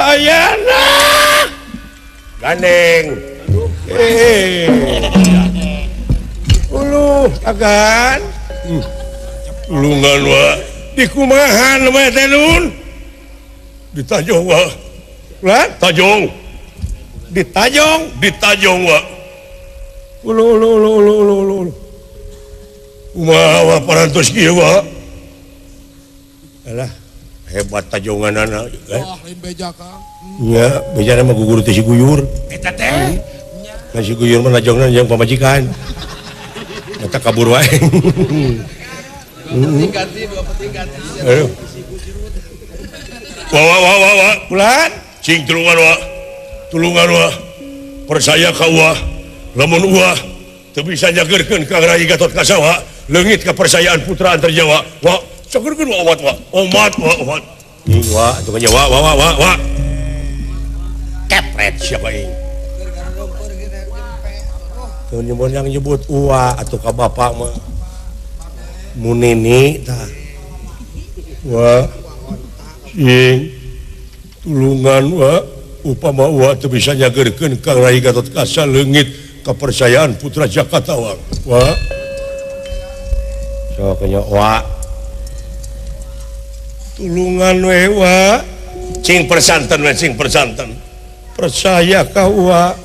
Ayana gandeng uluh agan tulungan wa dikumahan we teh nun ditajong wa lah tajong ditajong ditajong wa ulu ulu ulu ulu ulu ulu kumaha wa parantos kieu wa alah hebat tajonganana kan. Wah, lain beja Kang. Nya, bejana mah gugur teh si guyur. Eta teh. Nah, si guyur mah najongna jeung pamajikan. Eta kabur wae. Penting ganti, dua penting ganti. Aduh. Wa wa wa wa wa. Ulan, cing tulungan wa. Tulungan wa. Percaya ka wa. Lamun wa teu bisa nyageurkeun ka Rai Gatot Kaca wa, leungit kepercayaan putra Antarjawa. Wa, cageurkeun wa omat wa. Omat wa omat. Ing wa, atuh nya wa wa wa wa wa. Kepret siapa ing. Tuh nyebut yang nyebut uwa atau ka bapak mah. Munini tah. Wa cing tulungan wa upama wa teu bisa nyageurkeun ka Rai Gatot Kaca leungit kepercayaan putra Jakarta wa. Wa. Sok nya wa. Tulungan we wa. Cing persanten we cing persanten. Percaya ka wa.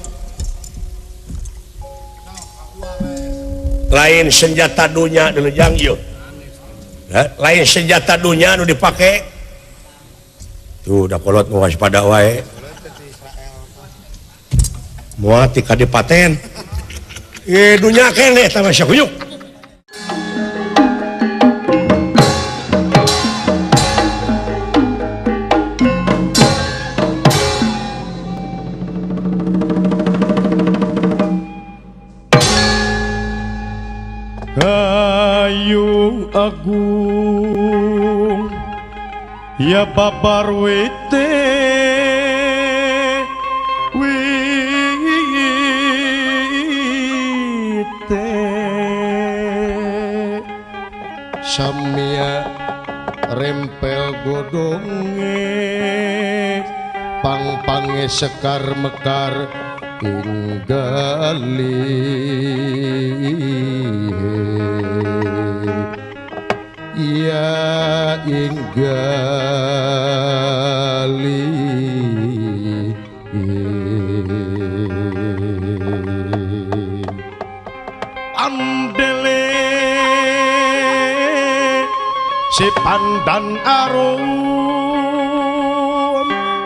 Lain senjata dunya dulu jang ieu. Lain senjata dunya nu dipake. Tuh da kolot nu waspada wae. Moal ti kadipaten. Dunya keneh tah mah sia huyuk. Kayu agung ya babar wite wite samia rempel godonge pang-pange sekar mekar inggali ya inggali andele si pandan arum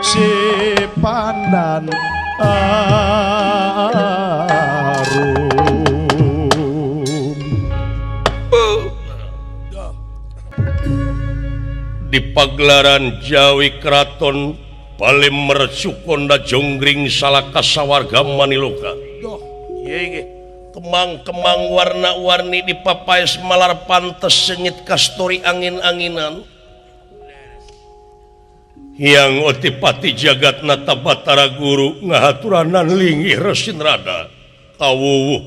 si pandan arum. Di pagelaran Jawi Keraton Palemmer Sukonda Jonggring Salaka Sawarga Maniloka. Kemang-kemang warna-warni di papaes malar pantes sengit kastori angin-anginan. Hyang Otipati Jagat Nata Batara Guru ngahaturanan linggih Resin Rada kawuwuh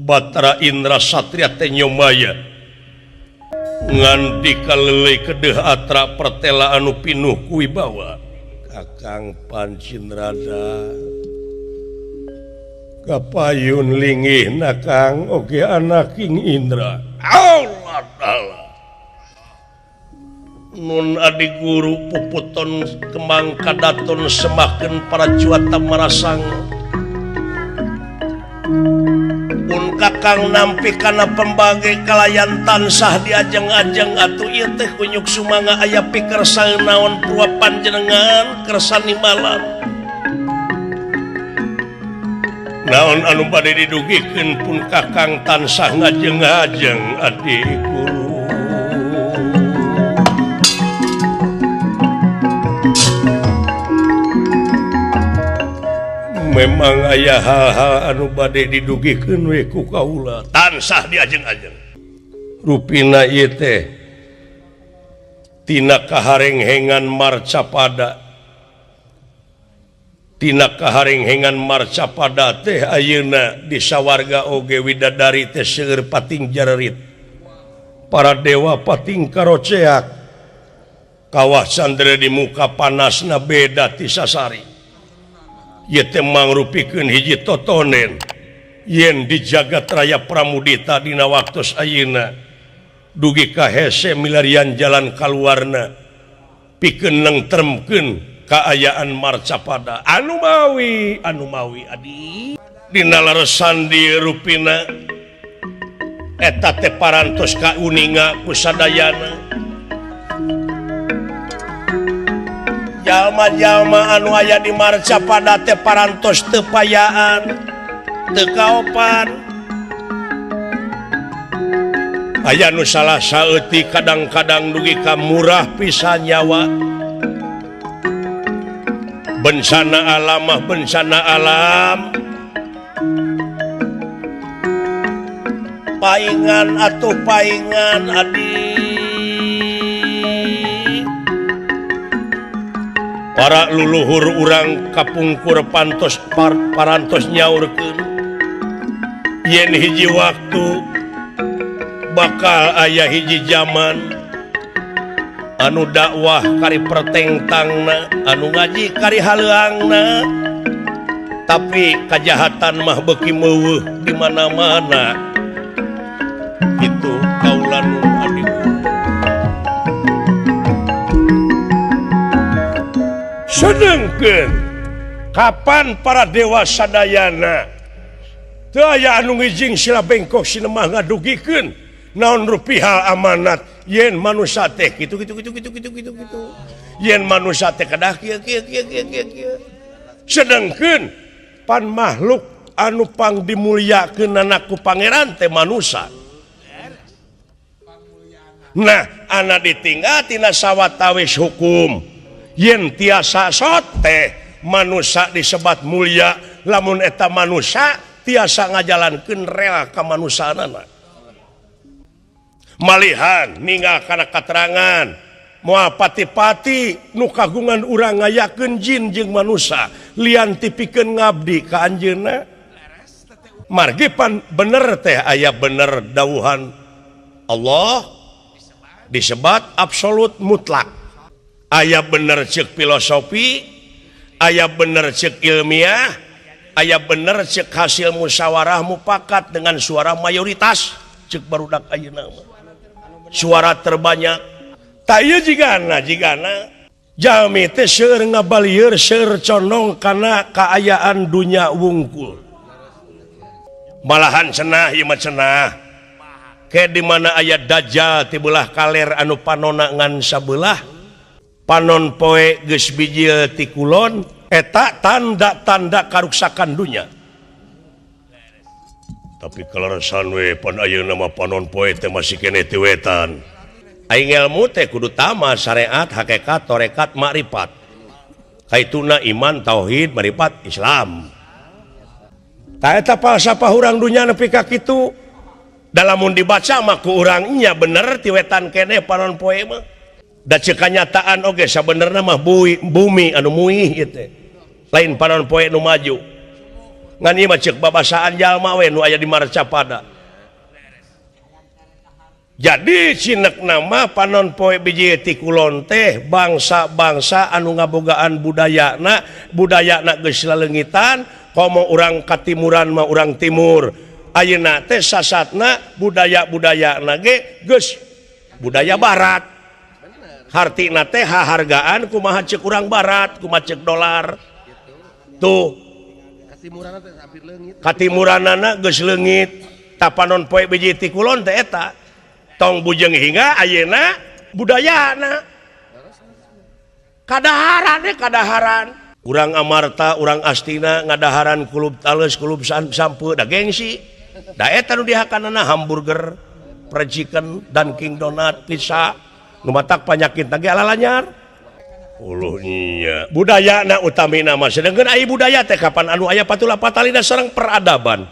Batara Indra Satria Tenyomaya nganti kalele kedeh atra pertela anu pinuh kuwibawa. Kakang Pancinrada kapayun linggih nakang oge anak King Indra. Allah Allah Nun adi guru puputon kemang kadaton semakin para juata marasang. Pun kakang nampi kana pembagi kalayan tansah diajeng-ajeng atuh ieu teh kunyuk sumanga aya pikersa naon purwa panjenengan kersa nimalan. Naon anu bade didugikeun pun kakang tansah ngajeng-ajeng adi guru. Memang aya hal-hal anu bade didugikeun we ku kaula tansah diajeng-ajeng. Rupina ieu teh tina kaharenghengan marcapada. Tina kaharenghengan marcapada teh ayeuna di sawarga oge widadari teh seueur pating jarerit. Para dewa pating karoceak. Kawah Candra di muka panasna beda ti sasari. Ieu teh mangrupikeun hiji totonen yen di jagat raya Pramudita dina waktos ayeuna dugi ka hese milarian jalan kaluarna pikeun nengtremkeun kaayaan Marcapada. Anu mawi adi dina leresan di rupina eta teh parantos kauninga ku sadayana. Jalma-jalma anu aya di Marcapada teh parantos teu payaan, teu kaopan. Aya nu salah saeutik kadang-kadang dugi ka murah pisan nyawa. Bencana alam mah bencana alam. Paingan atuh paingan adi. Para luluhur urang kapungkur pantos parantos nyaurkeun yen hiji waktu bakal aya hiji zaman anu dakwah kari pertengtangna, anu ngaji kari haleuangna, tapi kajahatan mah beuki meuweuh di mana-mana. Itu kaula nun adiku. Sedengkeun kapan para dewa sadayana teu aya anu ngijing sila bengkok sinemah ngadugikeun naon rupiah amanat yen manusia teh kitu kitu kitu kitu kitu kitu kitu yen manusia teh kedah kieu kieu kieu kieu kieu kieu. Sedengkeun pan makhluk anu pang dimulyakeunana ku pangeran teh manusia. Nah, anak ditinggal tina sawatawis hukum yen tiasa sote manusia disebat mulia lamun eta manusia tiasa ngajalankeun rela kamanusiaanana. Malihan ninggal kana katerangan moal pati-pati nu kagungan urang ngayakeun jin jeung manusia lian tipikeun ngabdi ka anjeunna. Margi pan bener teh aya bener dawuhan Allah disebat absolut mutlak. Aya bener cek filosofi, aya bener cek ilmiah, aya bener cek hasil musyawarah mufakat dengan suara mayoritas cek barudak ayeuna mah. Suara terbanyak. Tah ieu jigana jalmi teh seueur ngabalieur seueur condong kana kaayaan dunya wungkul. Malahan cenah ieu mah cenah. Ke di mana aya dajjal ti beulah kaler anu panona ngan sabelah, panon poe geus bijil ti kulon, eta tanda-tanda karuksakan dunya. Tapi kaleresan we pan ayeuna mah panon poe teh masih keneh ti wetan. Aing ilmu teh kudu tama syariat, hakikat, tarekat, makrifat. Kaituna iman, tauhid, makrifat, Islam. Tah eta falsafah urang dunya nepi ka kitu. Dalamun dibaca mah ku urang nya bener ti wetan keneh panon poe mah. Da ceuk kanyataan oge sabenerna mah bumi anu muih ieu teh. Lain panon poe nu maju. Ngan ieu mah ceuk babasaan jalma we nu aya di Marcapada. Jadi cinekna mah panon poe biji ti kulon teh bangsa-bangsa anu ngabogaan budayana, budayana geus laleungitan, komo urang katimuran mah urang timur. Ayeuna teh sasatna budaya-budayana ge geus budaya barat. Hartina teh hahargaan kumaha ceuk urang barat, kumaha ceuk dolar. Tuh. Katimuranana geus leungit. Tah panon poe biji ti kulon teh eta. Tong bujeng hingga ayeuna budayana. Kadaharan teh kadaharan. Urang Amarta, urang Astina ngadaharan kulub tales, kulub sampeu da gengsi. Da eta nu dihakanana hamburger, fried chicken, Dunkin Donut, pizza. Nu matak panyakit ge alalanyar. Uluh nya. Budayana utamina mah sedengkeun aya budaya teh kapan anu aya patula patalina sareng peradaban.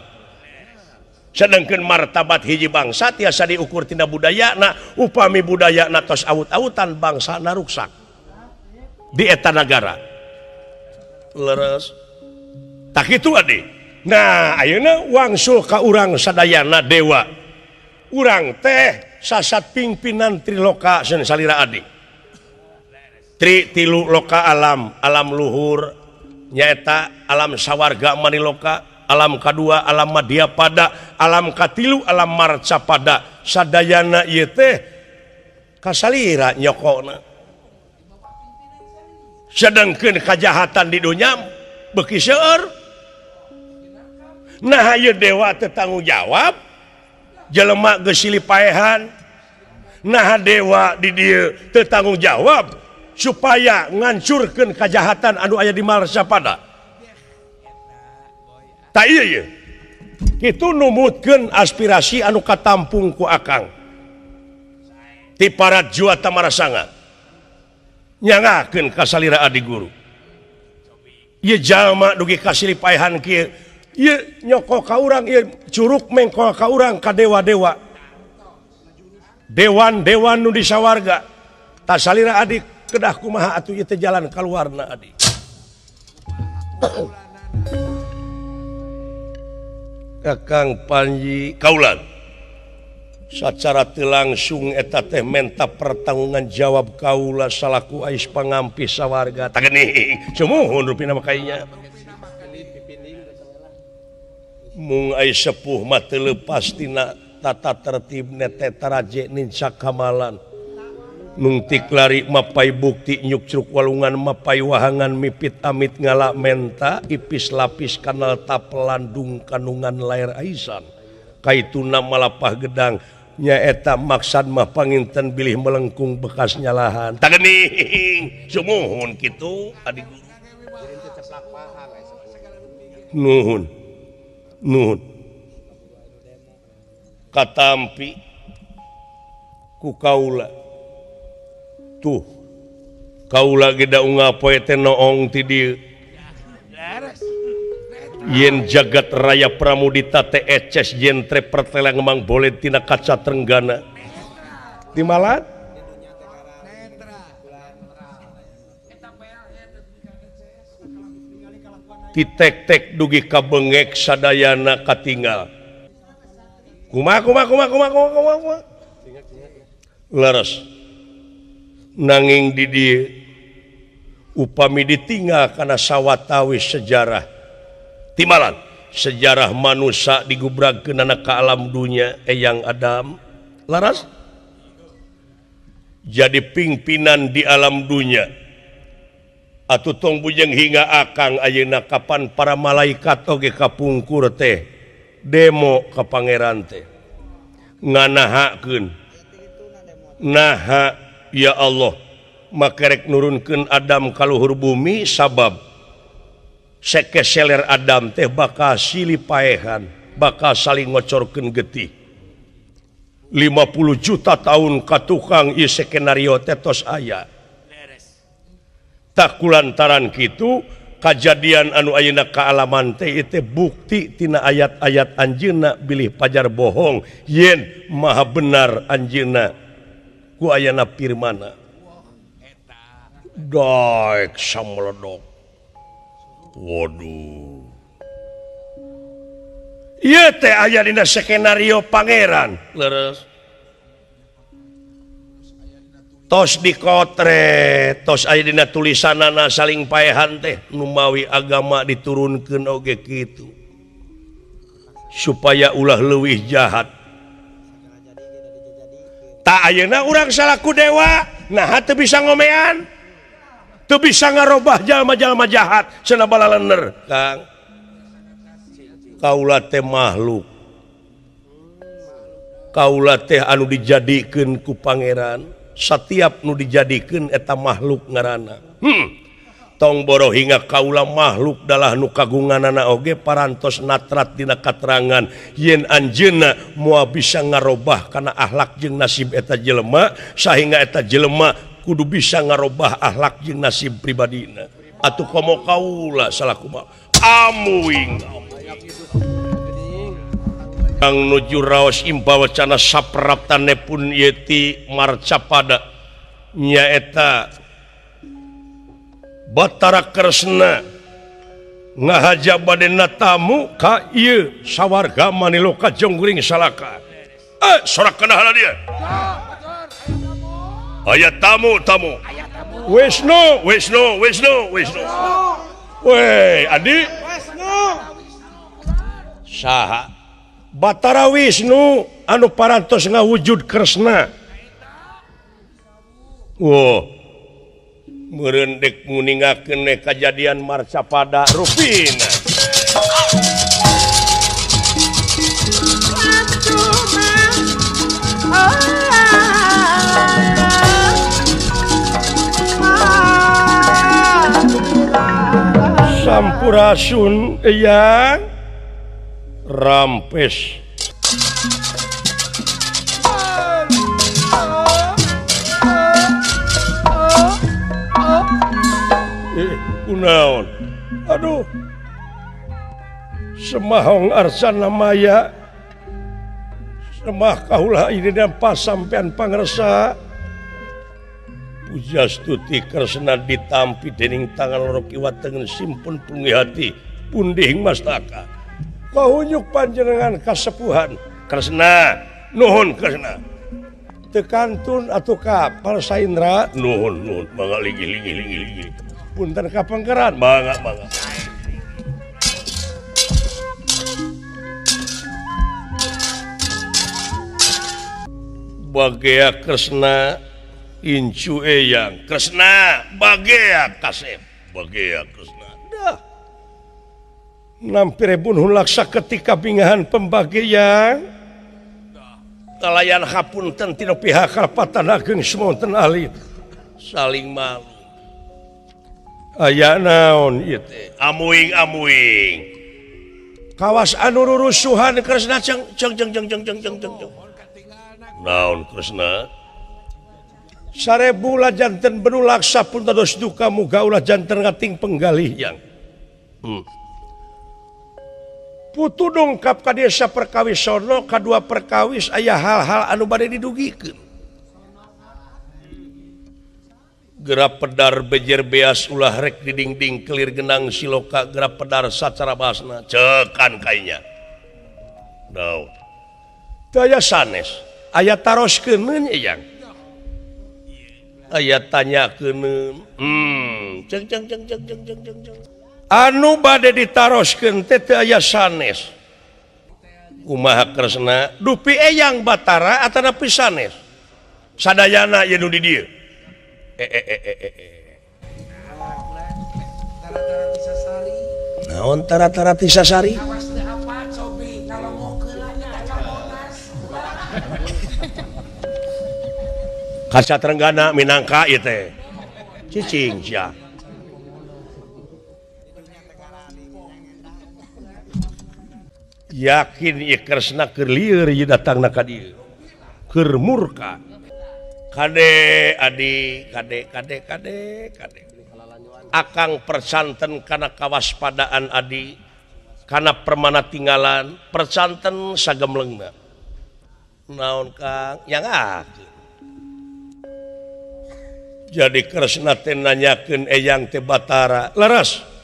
Sedengkeun martabat hiji bangsa tiasa diukur tina budayana, upami budayana tos awut-awutan bangsana ruksak di eta nagara. Leres. Tak kitu adi. Nah, ayeuna wangsul ka urang sadayana dewa. Urang teh sasat pimpinan Triloka sen salira adi. Tri tilu loka alam, alam luhur nyaeta alam sawarga maniloka, alam kadua alam madyapada, alam katilu alam marcapada. Sadayana ieu teh kasalira nyokona. Sedangkeun kajahatan di dunya beuki seueur. Nah ieu dewa teu tanggung jawab, jelema geus silih paehan. Nah dewa di dieu teu tanggung jawab supaya ngancurkeun kajahatan anu aya di marcapada. Tak ieu ye. Kitu numutkeun aspirasi anu katampung ku akang. Ti para jua tamarasanga. Nyangakeun kasalira adi guru. Ieu jalma dugi ka silih paehan kieu, ieu nyoko ka urang, ieu curug mengkol ka urang ka dewa-dewa. Dewan-dewan nu di sawarga. Tasalira adi kedah kumaha atuh ieu teh jalan kaluarna adi. Kakang Panji kaulan sacara teu langsung eta teh menta pertanggungan jawab kaula salaku ais pangampih sawarga. Tah geuning sumuhun rupina mah kainya. Mung ais sepuh mah teu leupas tina tata tertib nete taraje nincak kamalan. Nungtik lari mapai bukti nyukcruk walungan mapai wahangan mipit amit ngala menta ipis lapis kanal tapelandung kandungan layar aisan kaituna malapah gedang nyaeta maksad mah panginten bilih melengkung bekas nyalahan. Tah geuning sumuhun kitu adi guru. Nuhun nuhun katampi ku kaula. Tuh kaula ge da unggal poe teh noong ti dieu. Yen jagat raya Pramudita teh eces jentre pertelang mang boleh tina kaca trenggana. Timalan? Titek-tek dugi ka bengek sadayana katinggal. Kumaha kumaha kumaha kumaha kumaha kumaha. Leres. Nanging di dieu upami ditinggal kana sawatawis sejarah timalan sejarah manusia digubragkeunana ka alam dunya Eyang Adam laras jadi pimpinan di alam dunya atuh tong bujeng hingga akang ayeuna kapan para malaikat oge kapungkur teh demo ka pangeran teh nganahakeun naha ya Allah makerek nurunkeun Adam ka luhur bumi sabab sekeseler Adam teh bakal silih paehan bakal saling ngocorkeun getih 50 juta tahun ka tukang ieu skenario teh tos aya. Tak kulantaran kitu kajadian anu ayeuna kaalaman teh ieu teh bukti tina ayat-ayat anjeunna bilih pajar bohong yen maha benar anjeunna ku ayana firmana. Daek samledok. Waduh. Ieu teh aya dina skenario pangeran. Leres. Tos dikotre, tos aya dina tulisanana saling paehan teh numawi agama diturunkeun oge kitu. Supaya ulah leuwih jahat. Tak ayeuna urang salaku dewa nah teu bisa ngomean teu bisa ngarobah jalma-jalma jahat cenah balalener. Kang kaula teh makhluk, kaula teh anu dijadikeun ku pangeran, satiap nu dijadikeun eta makhluk ngaranna. Tong boro hingga kaula makhluk dalah nu kagunganana oge parantos natrat dina katerangan yen anjeunna moal bisa ngarobah kana akhlak jeung nasib eta jelema sahingga eta jelema kudu bisa ngarobah akhlak jeung nasib pribadina. Atuh komo kaula salaku mah amuing kang nuju raos impa wacana sapraptane pun yeti marcapada nyaeta Batara Kresna ngahaja badena tamu ka ieu sawarga maniloka jongguring salaka. Sorak kana hala dia. Aya tamu tamu. Wisnu Wisnu Wisnu Wisnu. Weh Adi Wisnu saha Batara Wisnu anu parantos ngawujud Kresna. Wow meureun dek nguningakeun kajadian Marcapada rupina. Sampurasun eyang rampes. Kunaon? Aduh. Semahong arsana maya. Semah kaulah ini dan pas sampean pangresa. Pujastuti Kresna ditampi dening tangan loro kiwa tengen simpun pungi hati pundih mastaka. Kahunyuk panjenengan kasepuhan Kresna, nuhun Kresna. Tekantun atuh ka Parsaindra, nuhun nuhun mangga linggih linggih linggih linggih. Punten ka pangkeran, mangga mangga. Bagea Kresna incu eyang Kresna bagea kasep bagea Kresna dah nampire bunuh laksa ketika bingahan pembagian kalayan hapunten tina pihak karapatan ageng semonten alit saling malu aya naon ieu teh amuing amuing kawas anu rurusuhan Kresna ceng ceng ceng ceng ceng ceng ceng ceng naon Kresna sarebu ulah janten benu laksa pun dados duka muga ulah janten ngating penggalih yang Putu dongkap ka desa perkawis sono kadua perkawis aya hal-hal anu bade didugikeun. Gerap pedar bejer beas ulah rek didingding kelir genang siloka gerap pedar sacara basna cekan kainya. Naon? Teu aya sanes, aya taroskeun eyang. Aya tanyakeun. Ceng ceng ceng ceng ceng ceng ceng ceng. Anu bade ditaroskeun teh teu aya sanes. Kumaha Kresna? Dupi eyang Batara atanapi sanes? Sadayana ieu nu di dieu. Naon tara-tara Tisasari? Kaca Trenggana minangka ieu teh. Cicing sia. Yakin ieu Kresna keur lieur ieu datangna ka dieu. Keur murka. Kade adi kade kade kade kade. Akang persanten kana kawaspadaan adi, kana permana tinggalan, persanten sagemlengna. Naon Kang? Yang akeun. Jadi Kresna teh nanyakeun eyang teh Batara. Leres.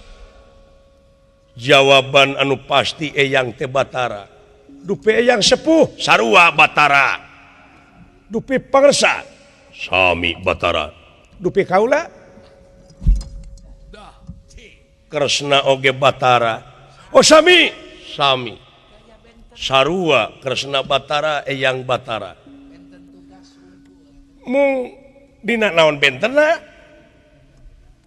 Jawaban anu pasti eyang teh Batara. Dupi eyang sepuh sarua Batara. Dupi pangersa sami Batara. Dupi kaula Kresna oge Batara. Oh sami sami. Sarua Kresna Batara eyang Batara. Mung dina naon bentena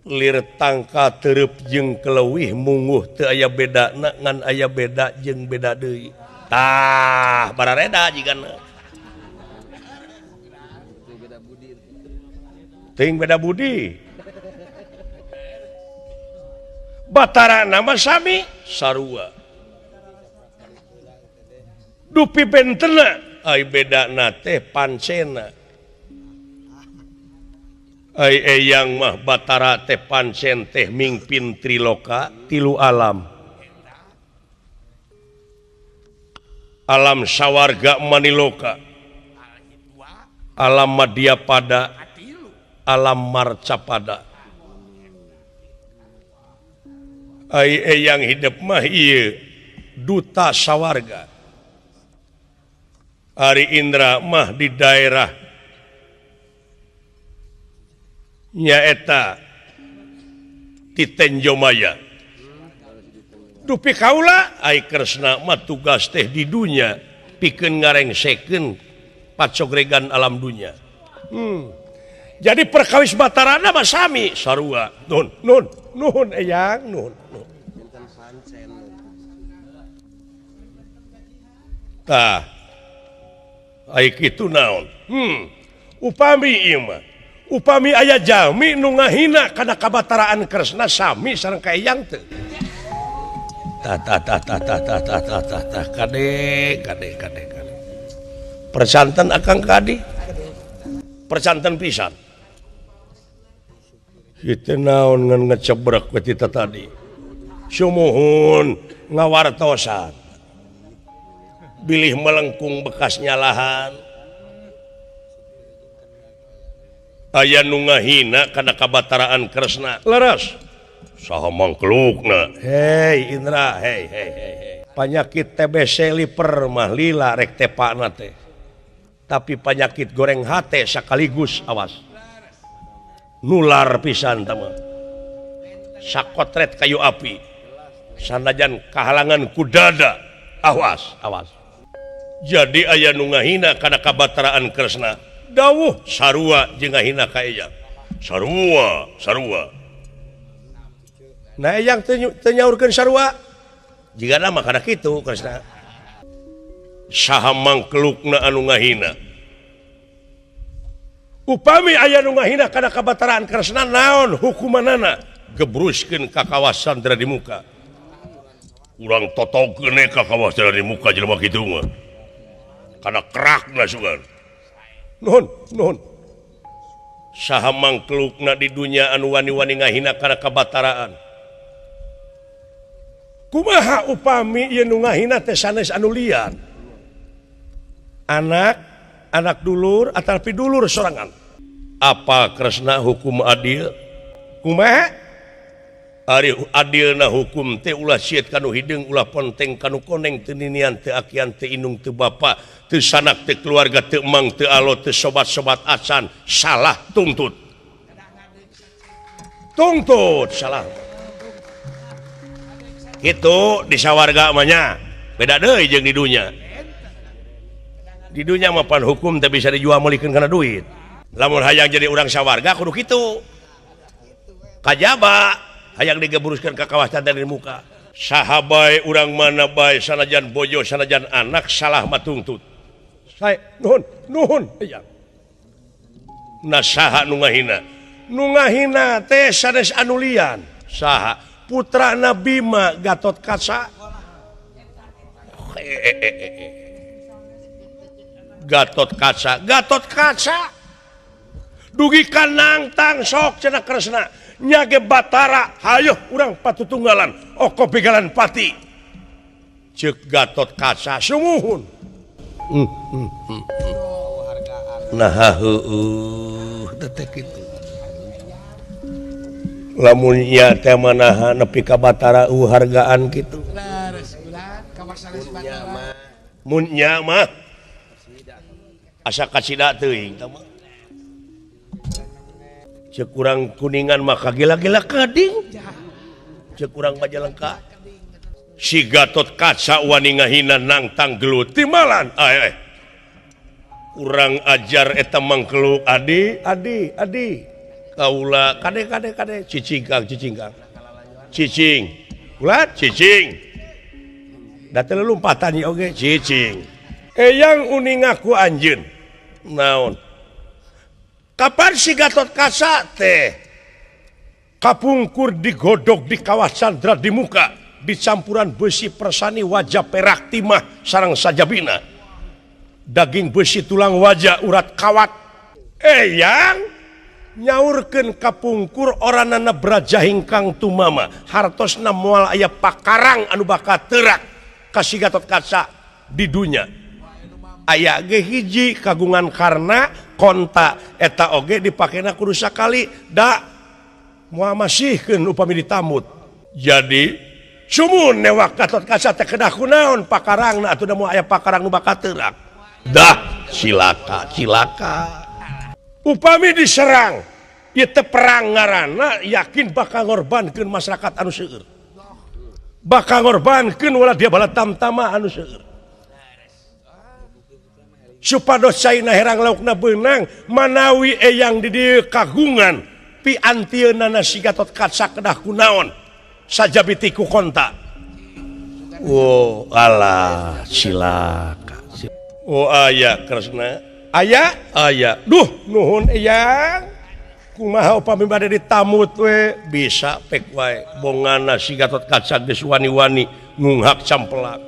lir tangka tereup jeung keleuwih munguh teu aya bedana ngan aya beda jeung beda deui. Tah barareda jigana. Teuing beda budi. Batara nama sami sarua. Dupi bentena ai bedana teh pancena. Ai eyang mah Batara teh pancen teh mingpin triloka tilu alam. Alam sawarga maniloka. Alam madyapada, alam marcapada. Ai eyang hidup mah ieu duta sawarga. Ari Indra mah di daerah Nyaeta ti Tenjomaya. Dupi kaula ai Kresna mah tugas teh di dunya pikeun ngarengsekeun pacogregan alam dunya. Jadi perkawis Batarana mah sami sarua. Nun nun nuhun eyang nuhun. Tah ai kitu naon? Upami ieu mah upami aya jalmi nu ngahina kana kabataraan Kresna sami sareng ka eyang teu. Tah tah tah tah tah tah tah tah tah tah kade kade kade kade. Persanten akang kadi. Persanten pisan. Kitu naon ngan ngecebrek we tita tadi. Sumuhun ngawartosan. Bilih melengkung bekas nyalahan. Aya nu ngahina kana kabataraan Kresna. Leres. Saha mangklukna? Hei Indra, hei hei hei. Panyakit TBC liper mah lila rek tepana teh. Tapi panyakit goreng hate sekaligus awas. Nular pisan tah mah. Sakotret kayu api. Sanajan kahalangan ku dada. Awas, awas. Jadi aya nu ngahina kana kabataraan Kresna. Dawuh sarua jeung ngahina ka eyang. Sarua, sarua. Nah eyang teu nyaurkeun sarua. Jigana mah kana kitu Kresna. Saha mangkelukna anu ngahina? Upami aya nu ngahina kana kabataraan Kresna naon hukumanana? Gebruskeun ka kawasan di muka. Urang totokeun ka kawasan di muka jelema kitu mah. Kana kerakna sugan. Nuhun, nuhun. Saha mangkelukna di dunya anu wani-wani ngahina kana kabataraan? Kumaha upami ieu nu ngahina teh sanes anu lian? Anak, anak dulur atapi dulur sorangan. Apa Kresna hukum adil? Kumaha? Ari adilna hukum teh ulah sieut kanu hideung, ulah ponteng kanu koneng, teu ninian, teu akian, teu indung, teu bapa, teu sanak, teu keluarga, teu emang, teu alo, teu sobat-sobat acan, salah tuntut. Tuntut salah. Kitu di sawarga mah nya. Beda deui jeung di dunya. Di dunya mah pan hukum teh bisa dijual meulikeun kana duit. Lamun hayang jadi urang sawarga kudu kitu. Kajaba hayang digeburuskeun ka kawasan dari muka. Saha bae urang mana bae sanajan bojo sanajan anak salah mah tuntut. Sae nuhun nuhun hayang. Nah saha nu ngahina? Nu ngahina teh sanes anu lian. Saha? Putrana Bima Gatot Kaca. Gatot Kaca, Gatot Kaca. Dugi ka nangtang sok cenah Kresna. Nyage Batara, hayoh urang patutunggalan, oko begalan pati. Ceuk Gatot Kaca sumuhun. Nah heueuh teh kitu. Lamun nya teh manaha nepi ka Batara hargaan kitu. Mun nya mah asa kacida teuing tah mah. Ceuk urang Kuningan mah kagila-gila kading. Ceuk urang Majalengka. Si Gatot Kaca wani ngahina nangtang gelut timalan. Urang ajar eta mangkeluk adi adi adi. Kaula kade kade kade cicing kang cicing kang. Cicing. Ulah cicing. Da teu lompatan ieu oge cicing. Eyang uning ngaku anjeun. Naon? Kapan si Gatot Kaca teh kapungkur digodog di kawah Candra di muka dicampuran besi persani wajah perak timah sareng sajabina. Daging besi tulang wajah urat kawat. Eyang nyaurkeun kapungkur oranana braja ingkang tumama hartosna moal aya pakarang anu bakal teurak ka si Gatot Kaca di dunya. Aya ge hiji kagungan karna konta eta oge dipakena kudu sakali da moal masihkeun upami ditamut. Jadi sumun newak Gatot Kaca teh kedah kunaon pakarangna atuh da moal aya pakarang nu bakal teurak. Dah cilaka cilaka. Upami diserang Ieu teh perang ngaranna yakin bakal ngorbankeun masyarakat anu seueur. Bakal ngorbankeun wala dia bala tamtama anu seueur. Supados caina herang laukna beunang manawi eyang di dieu kagungan piantieunana si Gatot Kaca kedah kunaon sajabi ti ku konta. Oh alah cilaka. Oh aya Kresna. Aya aya. Duh nuhun eyang. Kumaha upami bade ditamut we bisa pek wae bongana si Gatot Kaca geus wani-wani ngunghak campelak.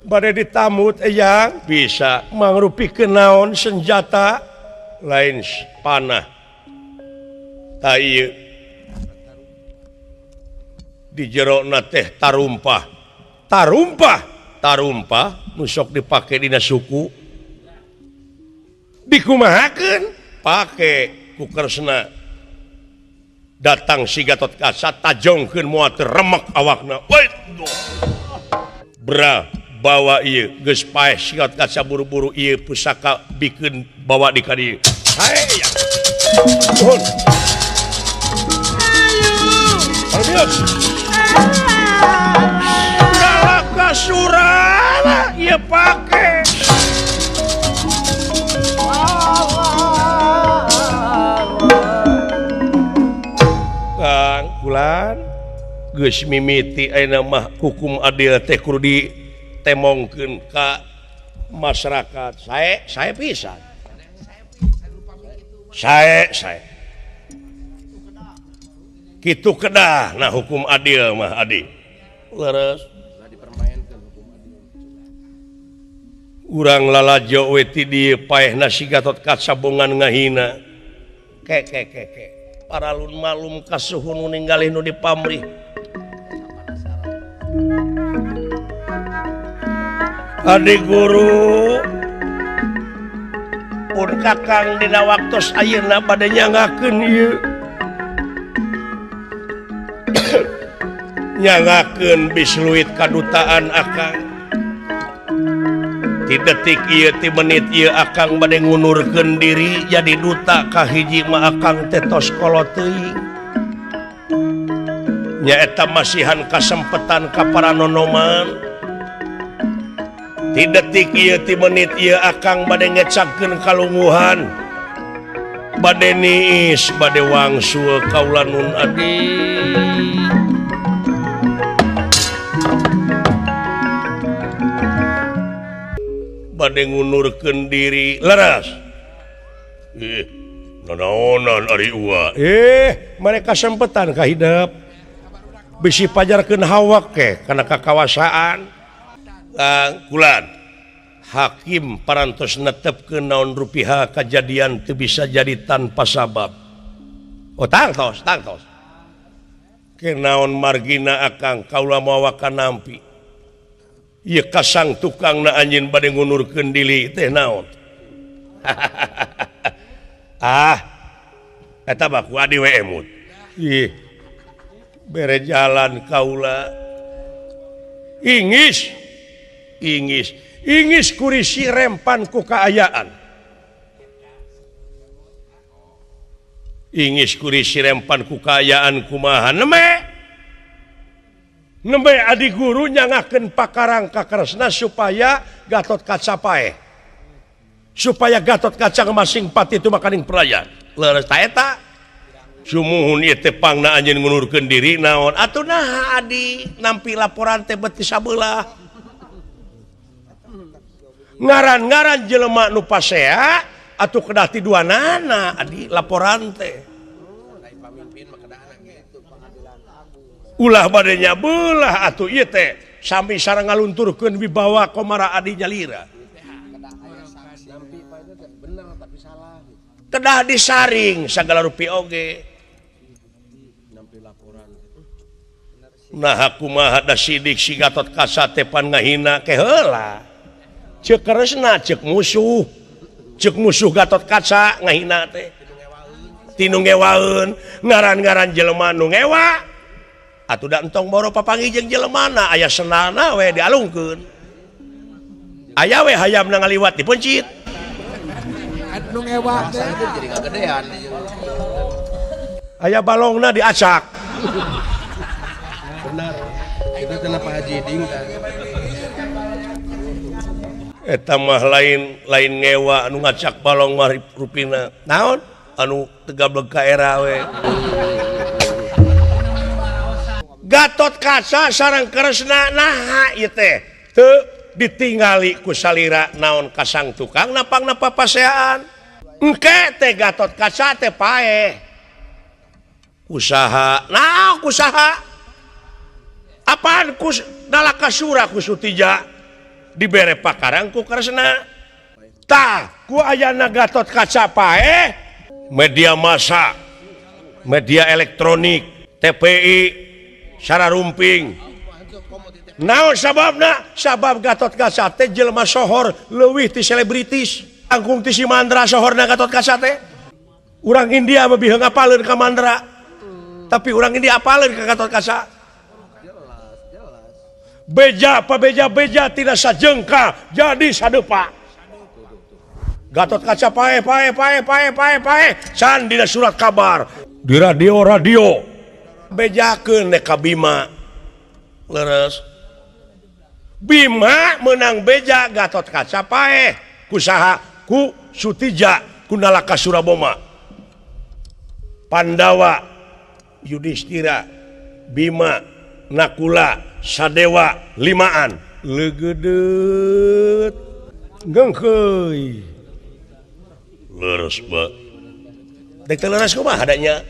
Bade ditamut eyang bisa mangrupikeun naon senjata lain panah. Ta ieu di jerona teh tarumpah. Tarumpah, tarumpah nu sok dipake dina suku. Dikumahakeun pake ku Kresna. Datang si Gatot Kaca tajongkeun moal teu remek awakna. Bra bawa ieu geus paeh si Gatot Kaca buru-buru ieu pusaka bikeun bawa di ka dieu. Hae ya. Nuhun. Ayo. Nalaka surala ieu pake. Kang Kulan geus mimiti ayeuna mah hukum adil teh kudu ditemongkeun ka masyarakat. Sae pisan. Sae sae. Kitu kedah nah hukum adil mah adi. Leres. Urang lalajo we ti dieu paehna si Gatot Kaca bongan ngahina. Ke ke ke ke. Paralun malum kasuhun nu ninggalih nu dipamrih. Adi guru pun kakang dina waktos ayeuna bade nyangakeun ieu. Nyangakeun bisluit kadutaan akang. Ti detik ieu ti menit ieu akang bade ngundurkeun diri jadi duta kahiji mah akang teh tos kolot teuing. Nyaeta masihan kasempetan ka para nonoman. Ti detik ieu ti menit ieu akang bade ngecakkeun kalunguhan. Bade niis bade wangsul kaula nun adi. Bade ngundurkeun diri leres. Nanaonan ari uwa. Mereka sempetan ka hidep. Bisi pajarkeun hawak ke kana kakawasaan. Kulan hakim parantos netepkeun naon rupiah kajadian teu bisa jadi tanpa sabab. Oh tangtos tangtos. Ke naon margina akang kaula mawa kanampi. Ieu kasang tukangna anjeun bade ngundurkeun diri teh naon. Ah eta mah ku adi we emut. Ih bere jalan kaula. Ingis ingis ingis kurisi rempan ku kaayaan. Ingis kurisi rempan ku kaayaan kumaha neme nembe adi guru nyangakeun pakarang ka Kresna supaya Gatot Kaca paeh. Supaya Gatot Kaca masing pati itu makaning peraya. Leres ta eta. Sumuhun ieu teh pangna anjeun ngundurkeun diri naon atuh naha adi nampi laporan teh beuti sabelah. Ngaran-ngaran jelema nu pasea atuh kedah ti duanana adi laporan teh. Ulah bade nyabelah atuh ieu teh sami sareng ngalunturkeun wibawa komara adi nyalira. Kedah disaring sagala rupi oge. Nah kumaha da sidik si Gatot Kaca teh pan ngahina ke heula. Ceuk Kresna ceuk musuh Gatot Kaca ngahina teh. Tinu ngewaeun ngaran-ngaran jelema nu ngewa. Atuh da entong boro papanggih jeung jelemana aya senalna we dialungkeun. Aya we hayamna ngaliwat dipencit. Nu ngewa teh jadi kagedean. Aya balongna diacak. Benar. Itu cenah Pak Haji Ding kan. Eta mah lain lain ngewa anu ngacak balong mah rupina. Naon? Anu tegablek ka era we. Gatot Kaca sareng Kresna naha ieu teh teu ditingali ku salira naon kasang tukang napangna papaseaan. Engke teh Gatot Kaca teh paeh. Usaha nah kusaha apaan kus Nalakasura ku Sutija dibere pakarang ku Kresna. Tah ku ayana Gatot Kaca paeh media massa, media elektronik, TPI Sara rumping. Naon sababna? Sabab Gatot Kaca teh jelema sohor leuwih ti selebritis. Angkung ti si Mandra sohorna Gatot Kaca teh. Urang India mah biheng apaleun ka Mandra. Tapi urang India apaleun ka Gatot Kaca. Beja pabeja-beja tidak sajengka jadi sadepa. Gatot Kaca paeh paeh paeh paeh paeh paeh can dina surat kabar, di radio-radio. Bejakeun ka Bima. Leres. Bima menang beja Gatot Kaca paeh kusaha ku Sutija ku Nalakasura Boma. Pandawa, Yudhistira, Bima, Nakula, Sadewa limaan. Leugedeut ngengkeuy. Leres ba. Dek teh leres kumaha adanya?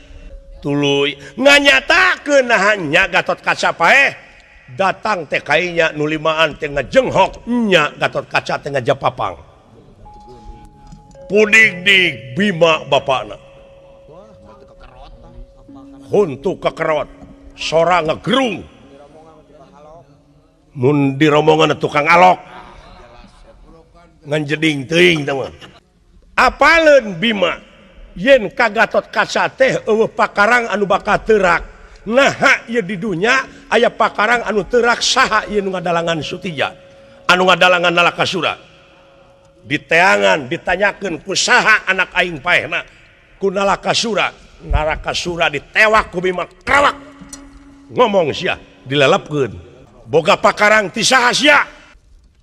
Tuluy nganyatakeun naha nya Gatot Kaca paeh datang teh kainya nu limaan teh ngajenghok nya Gatot Kaca teh ngajapapang. Pudig-dig Bima bapakna. Huntu kekerot, sora ngegerung. Mun diromongan tukang alok. Nganjeding teuing teh mah. Apaleun Bima yen ka Gatot Kaca teh eueuh pakarang anu bakal teurak. Naha ieu di dunya aya pakarang anu teurak saha ieu nu ngadalangan Sutija, anu ngadalangan Nalakasura. Diteangan ditanyakeun ku saha anak aing paehna ku Nalakasura. Nalakasura ditewak ku Bima krawak. Ngomong sia dilelepkeun. Boga pakarang ti saha sia?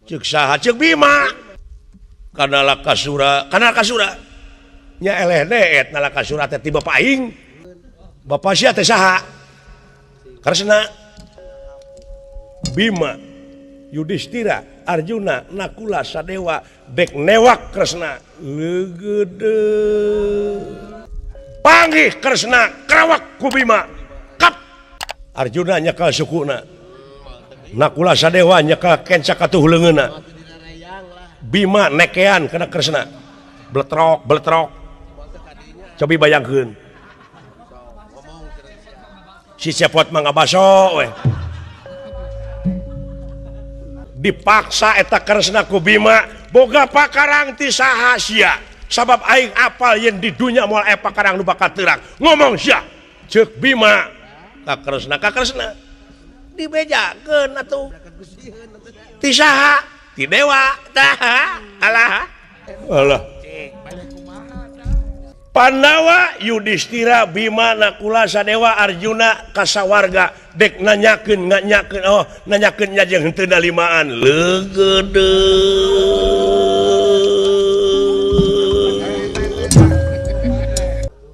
Ceuk saha? Ceuk Bima. Ka Nalakasura, ka Nalakasura. Nya eleh deet Nalakasura teh ti bapa aing. Bapa sia teh saha? Kresna. Bima, Yudhistira, Arjuna, Nakula, Sadewa dek newak Kresna. Leugeudeuh. Panggih Kresna krawak ku Bima. Kap. Arjuna nyekal sukuna. Nakula Sadewa nyekal kenca katuh leungeunna. Bima nekean kana Kresna. Bletrok, bletrok. Cobi bayangkeun. Si Cepot mah ngabaso we. Dipaksa eta Kresna ku Bima boga pakarang ti saha sia. Sabab aing apal yen di dunya moal aya pakarang nu bakal teurak. Ngomong sia. Ceuk Bima ka Kresna, ka Kresna. Dibejakeun atuh. Ti saha? Ti dewa. Tah. Alah. Alah. Pandawa, Yudhistira, Bima, Nakula, Sadewa, Arjuna kasawarga dek nanyakeun nganyakeun oh nanyakeun nya jeung henteu limaan. Leugeudeuh.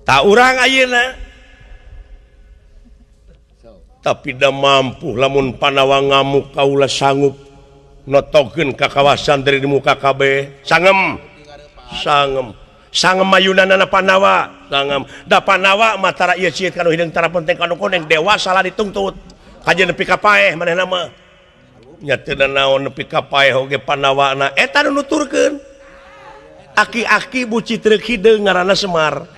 Ta urang ayeuna tapi da mampu lamun Pandawa ngamuk kaula sanggup notokeun ka kawasan dari di muka kabeh. Sangem. Sangem. Sangem mayunanana Pandawa, sangem. Da Pandawa mah tara ieu cieut kanu hideung tara penting kanu koneng dewa salah dituntut. Kajeun nepi ka paeh manehna mah. Nya teu naon nepi ka paeh oge Pandawana eta nu nuturkeun. Aki-aki buci treuk hideung ngaranna Semar.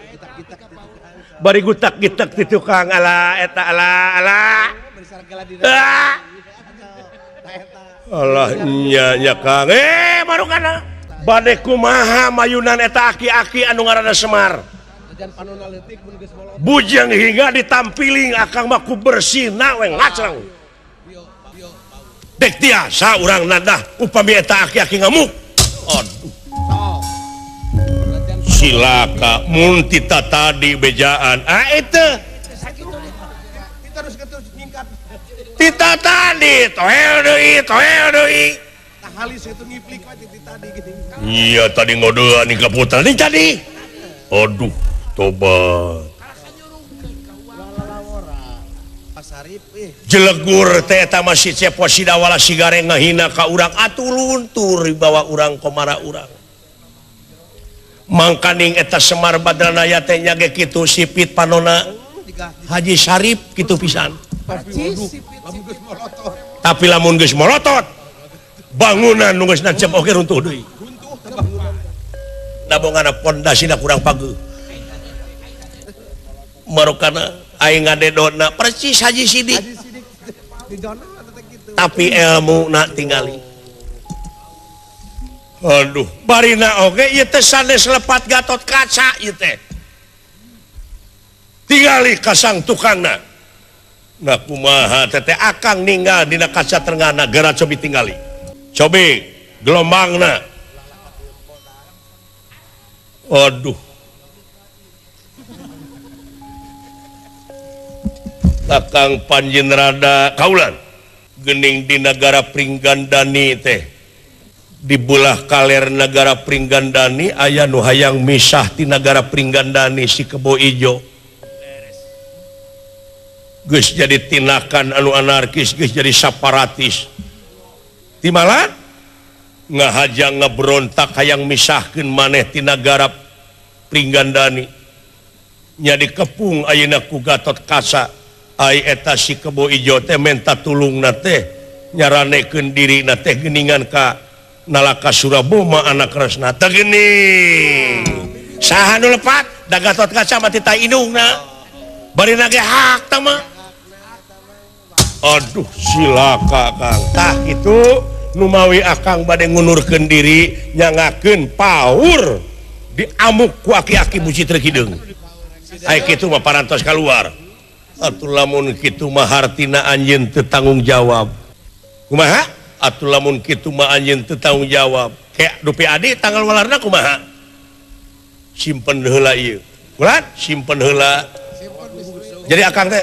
Bari gutak-gitak ti tukang ala eta ala ala. Ah. Alah nya nya Kang. Marukana. Bade kumaha mayunan eta aki-aki anu ngaranna Semar. Bujeng hingga ditampiling akang mah ku bersihna we ngacrang. Dek tiasa urang nadah upami eta aki-aki ngamuk. Aduh. Silaka mun tita tadi bejaan. Ah eta. Tita tadi toel deui toel deui. Tah halis itu ngiplik we ti tadi geuning. Iya tadi ngodean ka putra ni tadi. Aduh tobat. Jelegur teh eta mah si Cepo Sidawala Sigareng ngahina ka urang atuh luntur dibawa urang komara urang. Mangkaning eta Semar Badranaya teh nya ge kitu sipit panona Haji Sarip kitu pisan. Tapi lamun geus molotot bangunan nu geus nancep oge runtuh deui. Da bongana pondasina kurang pageuh. Marokana aing ngadedona persis Haji Sidik. Tapi ilmu na tingali. Aduh, barina oge ieu teh sanes lepat Gatot Kaca ieu teh. Tingali kasang tukangna. Nah kumaha teh akang ninggal dina kaca trengana geura cobi tingali. Cobi gelombangna. Aduh. Kakang Panjenrada kaulan gening di negara Pringgandani teh di belah kaler negara Pringgandani aya nu hayang misah ti negara Pringgandani si Kebo Ijo geus jadi tinakan anu anarkis geus jadi separatis timalan ngahaja ngebrontak hayang misahkeun maneh ti negara Pringgandani nya dikepung ayeuna ku Gatot Kaca. Ai eta si Kebo Ijo teh menta tulungna teh nyaranekeun dirina teh geuningan ka Nalaka Suraboma anak Kresna teh geuning saha nu lepat da Gatot Kaca mah tita indungna barina ge hak tah mah. Aduh silaka Kang tah kitu numawi akang bade ngundurkeun diri nyangakeun paur diamuk ku aki-aki Buci Hideung ai kitu mah parantos kaluar. Atuh lamun kitu mah hartina anjeun teu tanggung jawab. Kumaha? Atuh lamun kitu mah anjeun teu tanggung jawab. Kayak dupi adi tanggal walarna kumaha? Simpen heula ieu. Ulah simpen heula. Jadi akang teh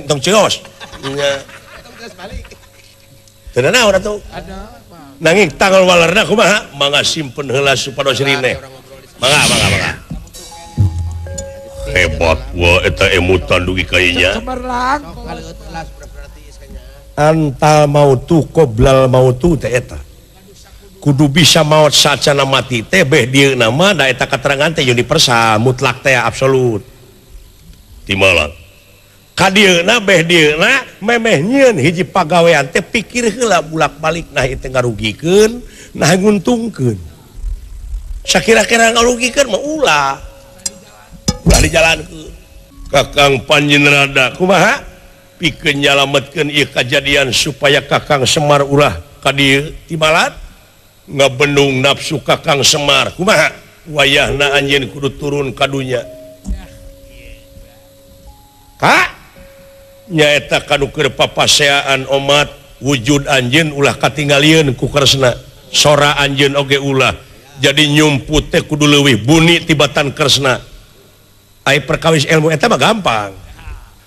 tong ceos. Nya. Teu nanaon atuh. Nanging tanggal walarna kumaha? Mangga simpen heula supados rineh. Mangga mangga mangga. Hebat wah eta emutan dugi kayanya. Antal mautu qoblal mautu teh eta. Kudu bisa maot sacana mati teh beh dieu nama da eta katerangan teh universal mutlak teh absolut. Timalang. Ka dieuna beh dieuna memeh nyieun hiji pagawean teh pikir heula bulak-balik nah ieu teh ngarugikeun nah nguntungkeun. Sakira-kira ngarugikeun mah ulah. Ulah dijalankeun. Kakang Panjenrada kumaha pikeun nyalametkeun ieu kajadian supaya Kakang Semar ulah ka dieu timalat ngabendung nafsu Kakang Semar kumaha wayahna anjeun kudu turun ka dunya ka nyaeta kanu keur papaseaan omat wujud anjeun ulah katinggalieun ku Kresna sora anjeun oge ulah jadi nyumput teh kudu leuwih buni tibatan Kresna. Ai perkawis ilmu eta mah gampang.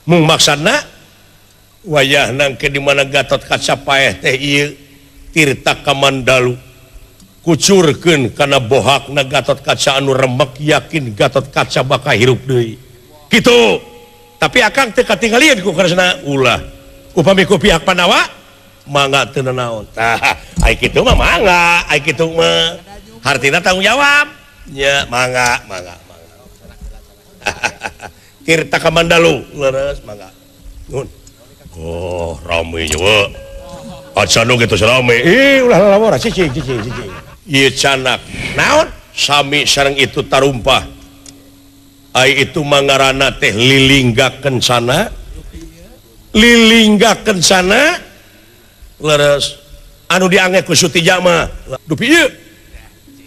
Mung maksudna wayah nangke di mana Gatot Kaca paeh teh ieu Tirta Kamandalu kucurkeun kana bohakna Gatot Kaca anu remek yakin Gatot Kaca bakal hirup deui. Kitu. Tapi akang teu katinggalieun ku Kresna ulah. Upami ku pihak Pandawa mangga teu nanaon. Tah, ai kitu mah mangga, ai kitu mah hartina tanggung jawab. Nya mangga, mangga. Tirta Kamandalu leres mangga. Nuhun. Oh, rame nya we. Acan oge tos rame. Ih, ulah lalawara cicing cicing cicing. Ieu canak. Naon? Sami sareng itu tarumpah. Ai itu mangarana teh lilingga kencana. Lilingga kencana leres anu diange ku Sutija mah. Dupi ieu.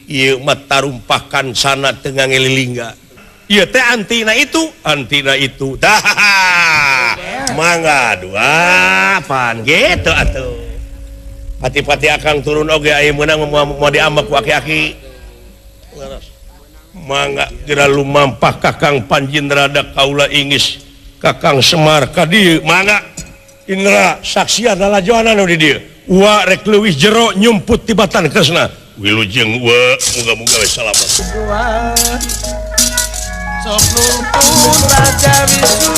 Ieu mah tarumpah kancana teu ngange lilingga. Ieu teh antina itu dah mangga dua pan gitu atuh pati-pati akang turun oge aya meunang moal diambek ku aki-aki mangga geura lumampah Kakang Panjenrada kaula ingis Kakang Semar ka dieu mangga Indra saksian lalajoanan nu di dieu. Wa rek leuwih jero nyumput tibatan Kresna. Wilujeng wa muga-muga we salamat. Sok numpun Raja Wisnu.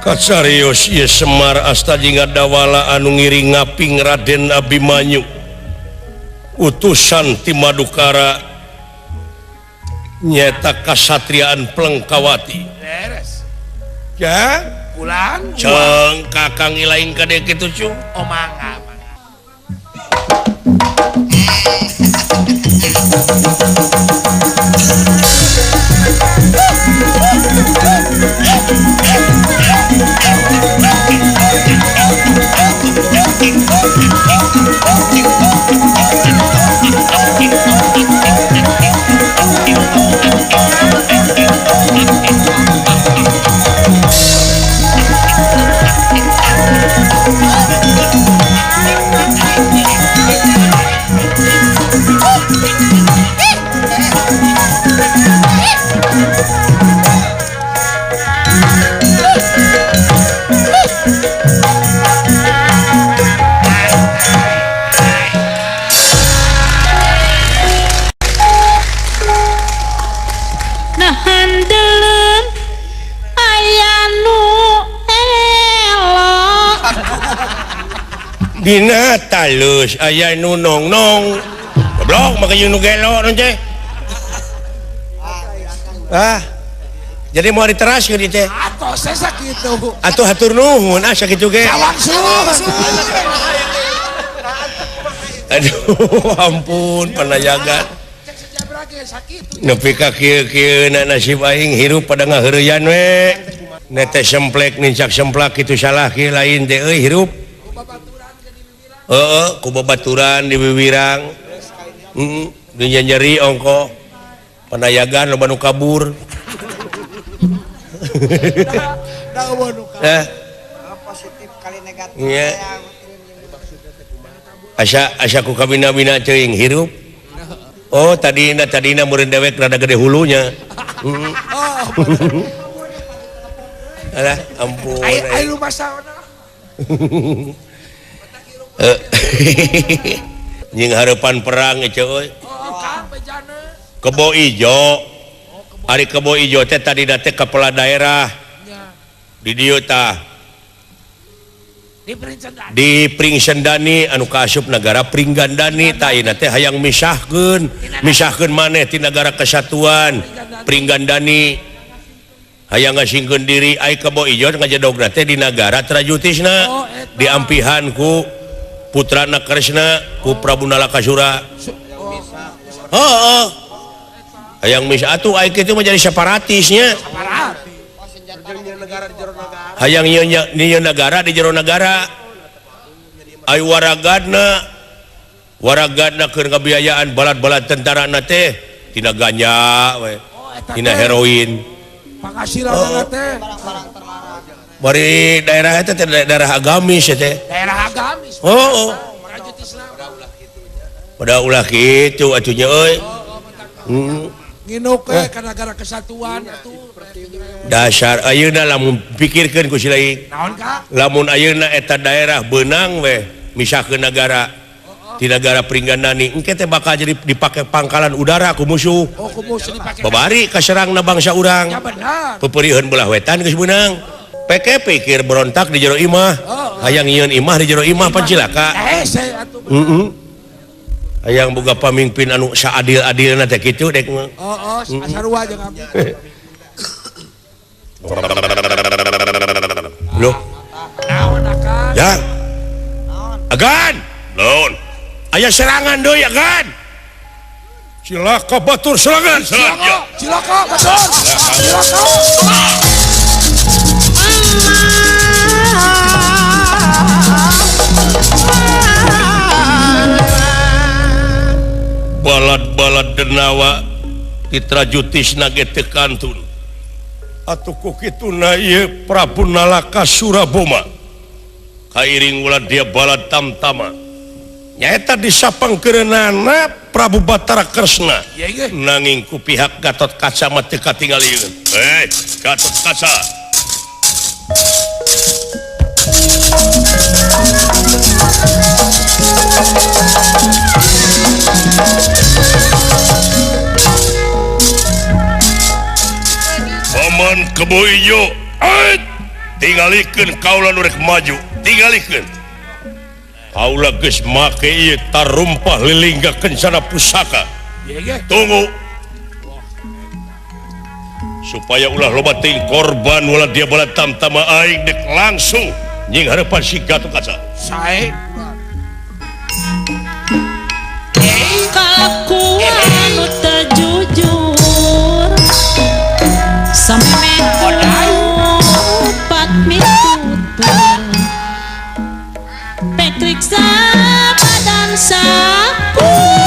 Kacarios ieu Semar asta jeung dawala anu ngiring ngaping Raden Abimanyu. Utusan ti Madukara nyeta kasatriaan Plengkawati. Beres. Ya, pulang. Ceng kakang ilaing kade kitu cu. Oh mangga, mangga. Dina talus aya nu nongnong. Goblok make nu gelo nu teh. Ah. Jadi mau diteraskeun ieu teh. Atuh saya sakitu. Atuh hatur nuhun ah sakitu ge. Aduh ampun panajagan. Nepi ka kieu-kieu na nasib aing hirup pada ngaheureyan we. Netes semplek nincak semplak kitu salah kieu lain teh euy hirup. Heeh, ku babaturan di wiwirang. Heeh, di nyeri ongko. Panayagan loba nu kabur. Eh. Positif kali negatif. Nya. Asa asa ku kabina-bina teuing hirup. Oh, tadina tadina meureun dewek rada gede hulunya. Heeh. Alah, ampun. Ai rumah saona. Jeung harapan perang ieu euy. Kebo ijo. Ari kebo ijo teh tadina teh kepala daerah. Di dieu tah. Di Pringsendani anu kaasup nagara Pringgandani tah ayeuna teh hayang misahkeun, misahkeun maneh ti nagara kesatuan Pringgandani. Hayang ngasingkeun diri ai kebo ijo ngajedogna teh di nagara Trajutisna diampihan ku putrana Kresna ku Prabu Nalakasura. Heeh. Hayang mis atuh ai kitu mah jadi separatisnya. Hayang nyieun nagara di jero nagara. Ai waragadna waragadna keur ngabiayaan balad-balad tentarana teh tina ganja we, tina heroin. Penghasilanna teh bari daerah eta teh daerah agamis teh. Daerah agamis. Oh, oh. Pada ulah kitu atuh nya euy. Heeh. Nginuk we ka nagara kesatuan atuh. Dasar ayeuna lamun pikirkeun ku si lain. Naon ka? Lamun ayeuna eta daerah beunang we misahkeun nagara. Di nagara Pringgandani engke teh bakal jadi dipake pangkalan udara ku musuh. Oh, ku musuh dipake. Babari kaserangna bangsa urang. Ya benar. Peupeuriheun belah wetan geus beunang. Peke pikir berontak di jero imah. Hayang nyieun imah di jero imah pan cilaka. Hese atuh. Heeh. Hayang boga pamimpin anu saadil-adilna teh kitu dek mah. Oh, oh, sarua jeung abdi. Loh. Naon akan? Ya. Agan. Naon? Aya serangan deui agan. Cilaka batur serangan. Cilaka, cilaka batur. Cilaka. Balad-balad denawa Titra Jutisna ge teu kantun. Atuh ku kituna ieu Prabu Nalakasura Boma. Kairing ulah dia balad tamtama. Nyaeta disapangkeureunana Prabu Batara Kresna. Nanging ku pihak Gatot Kaca mah teu katingalieun. Gatot Kaca. Paman Kebo Ijo, tingalikeun kaula nu rek maju, tingalikeun. Kaula geus make ieu tarumpah lilingga kencana pusaka. Tunggu. Supaya ulah loba teuing korban ulah dia bala tamtama aing dek langsung nying hareupan si Gatot Kaca. Sae. Kalakuan nu teu jujur samemeh kupat mitutur pekriksa badan sapucur.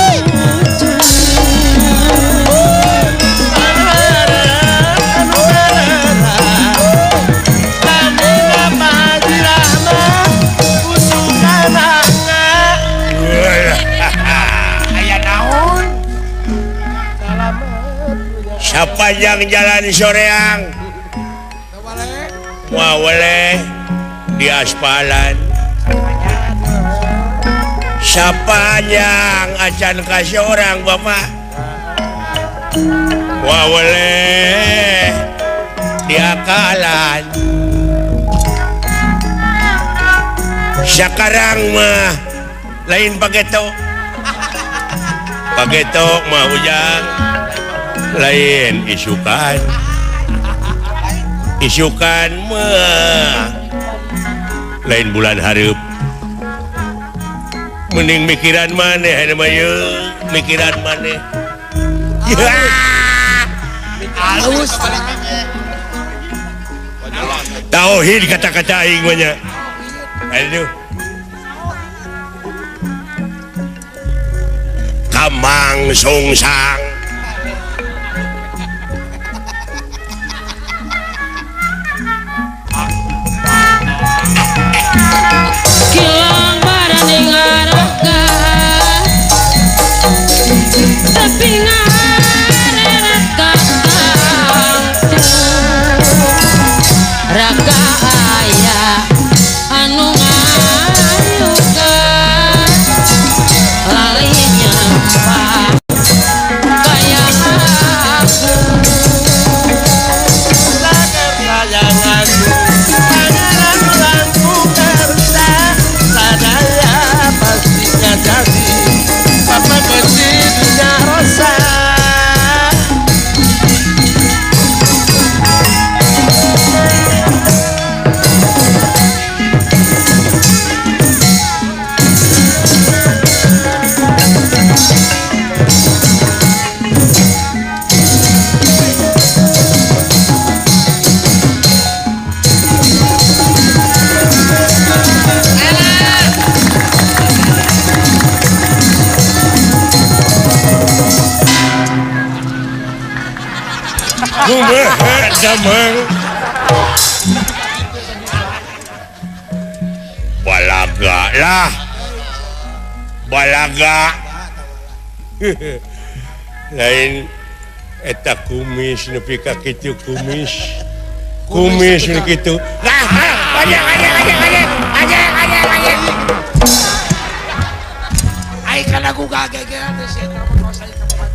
Sepanjang jalan soreang waweleh di aspalan sepanjang acan kasih orang bapak waweleh di akalan. Sekarang mah lain pageto pageto mah ujang lain isukan isukan mah lain bulan hareup. Mending mikiran maneh aya mah yeuh mikiran maneh. Halus tauhid kata-kata aing mah nya. Aduh kamang sungsang kilang barang ngaraga tapi ngareret kakang raga aya anu ngayuga lalinya kaya aku Balaga lah balaga lain eta kumis nepi ka kitu kumis kumis nu kitu lah banyak ai kana ku gagegean teh sia eta mah kawas ka bapati.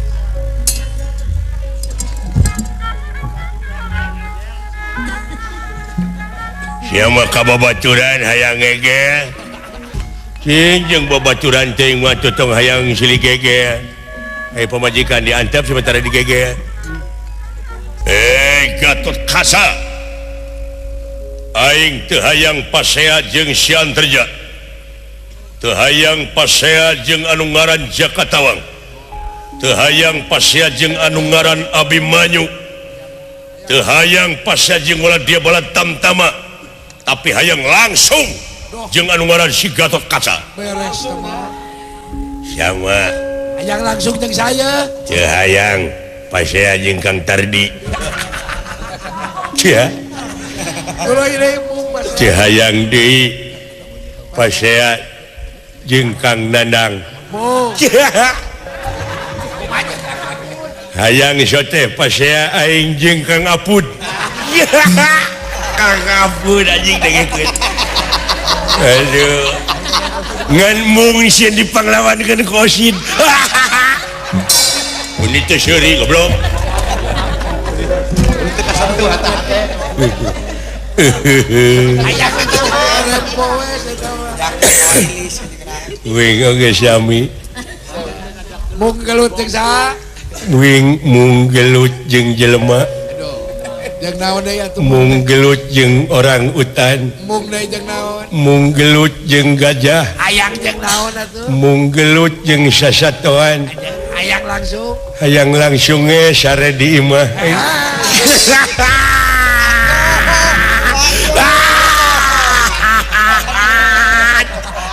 Sia mah ka babaturan hayang ngegel. Cing jeung babaturan teuing mah tong hayang silih gegel. Ai pamajikan diantep sementara digegel. Gatot Kaca. Aing teu hayang pasea jeung si Anterja. Teu hayang pasea jeung anu ngaran Jaka Tawang. Teu hayang pasea jeung anu ngaran Abimanyu. Teu hayang pasea jeung ulah dia bala tamtama. Tapi hayang langsung jeung anu ngaran si Gatot Kaca. Beres mah. Siapa? Hayang langsung jeung saya. Teu hayang pasea jeung Kang Tardi. Cia. Teu hayang deui pasea jeung Kang Nandang. Cia. Hayang sote pasea aing jeung Kang Apud. Kang Apud anjing dengekeun. Aduh. Ngan mung sieun dipanglawankeun ku Osin. Mun teu seuri goblok. Teu kasentuh hate. Hayang kitu poe eta mah. Wing oge sami. Mung gelut jeung saha? Wing mung gelut jeung jelema. Jeung naon deui atuh? Mung gelut jeung orang utan. Mung deui jeung naon? Mung gelut jeung gajah. Hayang jeung naon atuh? Mung gelut jeung sasatoan. Hayang langsung. Hayang langsung ge sare di imah.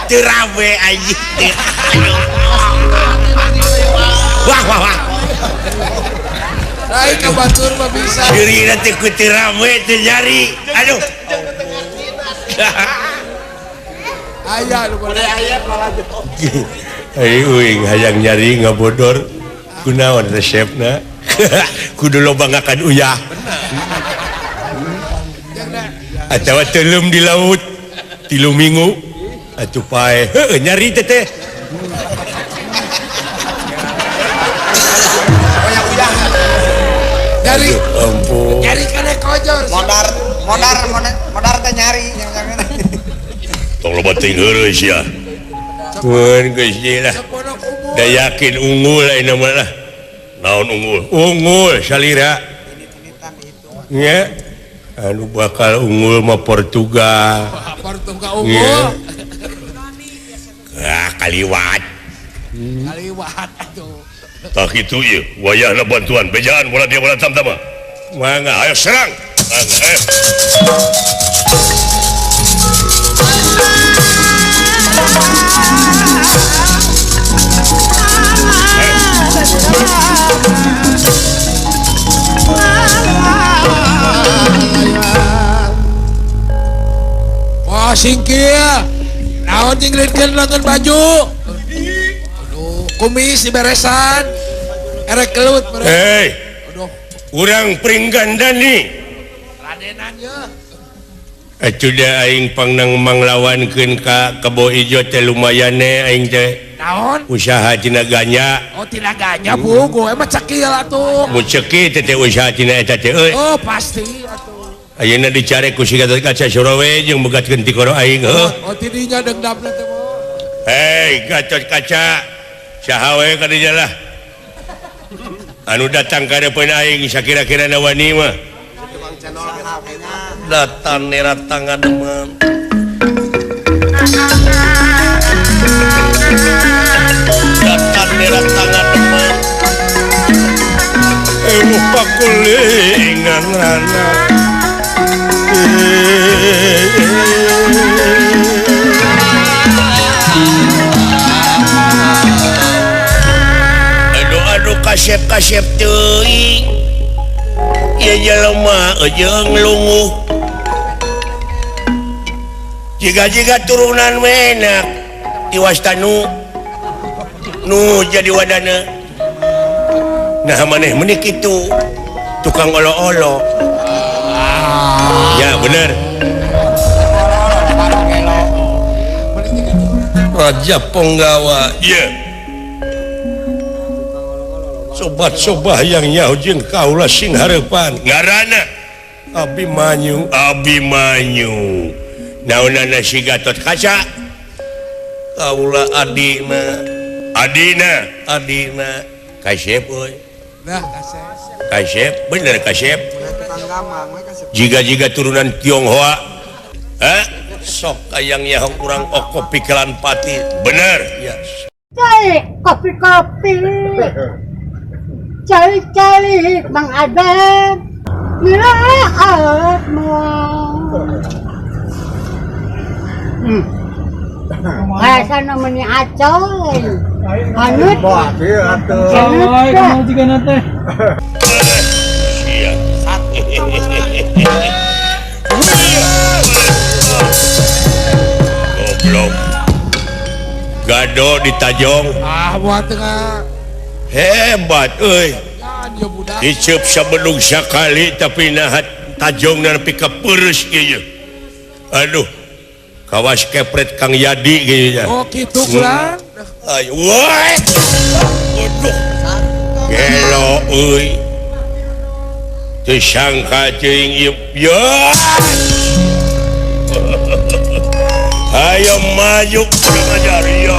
Teu rame anjing. Wah wah wah. Lain ka batur mah bisa. Ceurina teh ku teu rame teu nyari. Aduh. Aya nu boleh aya malah. Ai uing hayang nyari ngabodor kunaon resepna? Kudu loba ngakan uyah. Atawa teuleum di laut 3 minggu atuh pae. Heueuh nyari teh teh. Nyari. Ampun. Nyari kana kojor. Modar, modar, modar teh nyari yang-yang. Tong loba teuing heureuy sia. Mun geus lah. Da yakin unggul ayeuna mah lah. Naon unggul? Unggul salira. Nya. Anu bakal unggul mah Portugal. Portugal unggul. Ah, kaliwat. Kaliwat atuh. Tak itu ieu, wayahna bantuan bejaan bola dia bola tam-tama. Mangga, ayo serang. Mangga, ayo. Wah, singkir. Naon nyingritkeun lengan baju? Aduh, kumis diberesan. Erek kelut mereka. Hei. Aduh. Urang Pringgandani. Radenan ye. Atuh da aing pangnang manglawankeun ka Kebo Ijo teh lumayan aing teh. Naon? Usaha tina ganja. Oh, tina ganja puguh. Emang cekil atuh. Mun cekil teh teh usaha tina eta teh euy. Oh, pasti atuh. Ayeuna dicare ku si Gatot Kaca Surawe jeung begatkeun tikoro aing heuh. Oh, tidinya dendamna teh. Hei, Gatot Kaca. Saha we ka dinya lah. Anu datang ka depan aing sakira-kira na wani mah. Datang neratang ngademen. Datang neratang ngademen. Emuh pakulingan rana. Aduh kasep-kasep teuing. Ieu jelema jeung lunguh. Jiga-jiga turunan menak diwastanu nu jadi wadana. Nah maneh meuni kitu tukang olo-olo. Ya bener. Raja Ponggawa. Iya. Sobat-sobat yang nyaho jeung kaula sing hareupan. Ngaranna Abimanyu. Abimanyu. Naonana si Gatot Kaca? Kaula adina. Adina, adina. Kasep euy. Nah, kasep. Kasep, bener kasep. Jiga-jiga turunan Tionghoa. Hah? Sok hayang nyaho urang oko pikelan pati. Bener. Ya. Cai kopi-kopi. Cai-cai Bang Adem. Kayak namanya acoy. Anut. Kamu juga nate. Iya. Goblok. Gado ditajong. Ah, buat tengah. Hebat euy. Diceup sabedug sakali tapi nah tajongna nepi ka peureus ieu. Aduh. Kawas kepret Kang Yadi kieu nya. Oh kitu kulan. Ayo woi. Aduh. Gelo euy. Teu sangka teuing ieu. Ya. Ayo maju kurang ajar ya.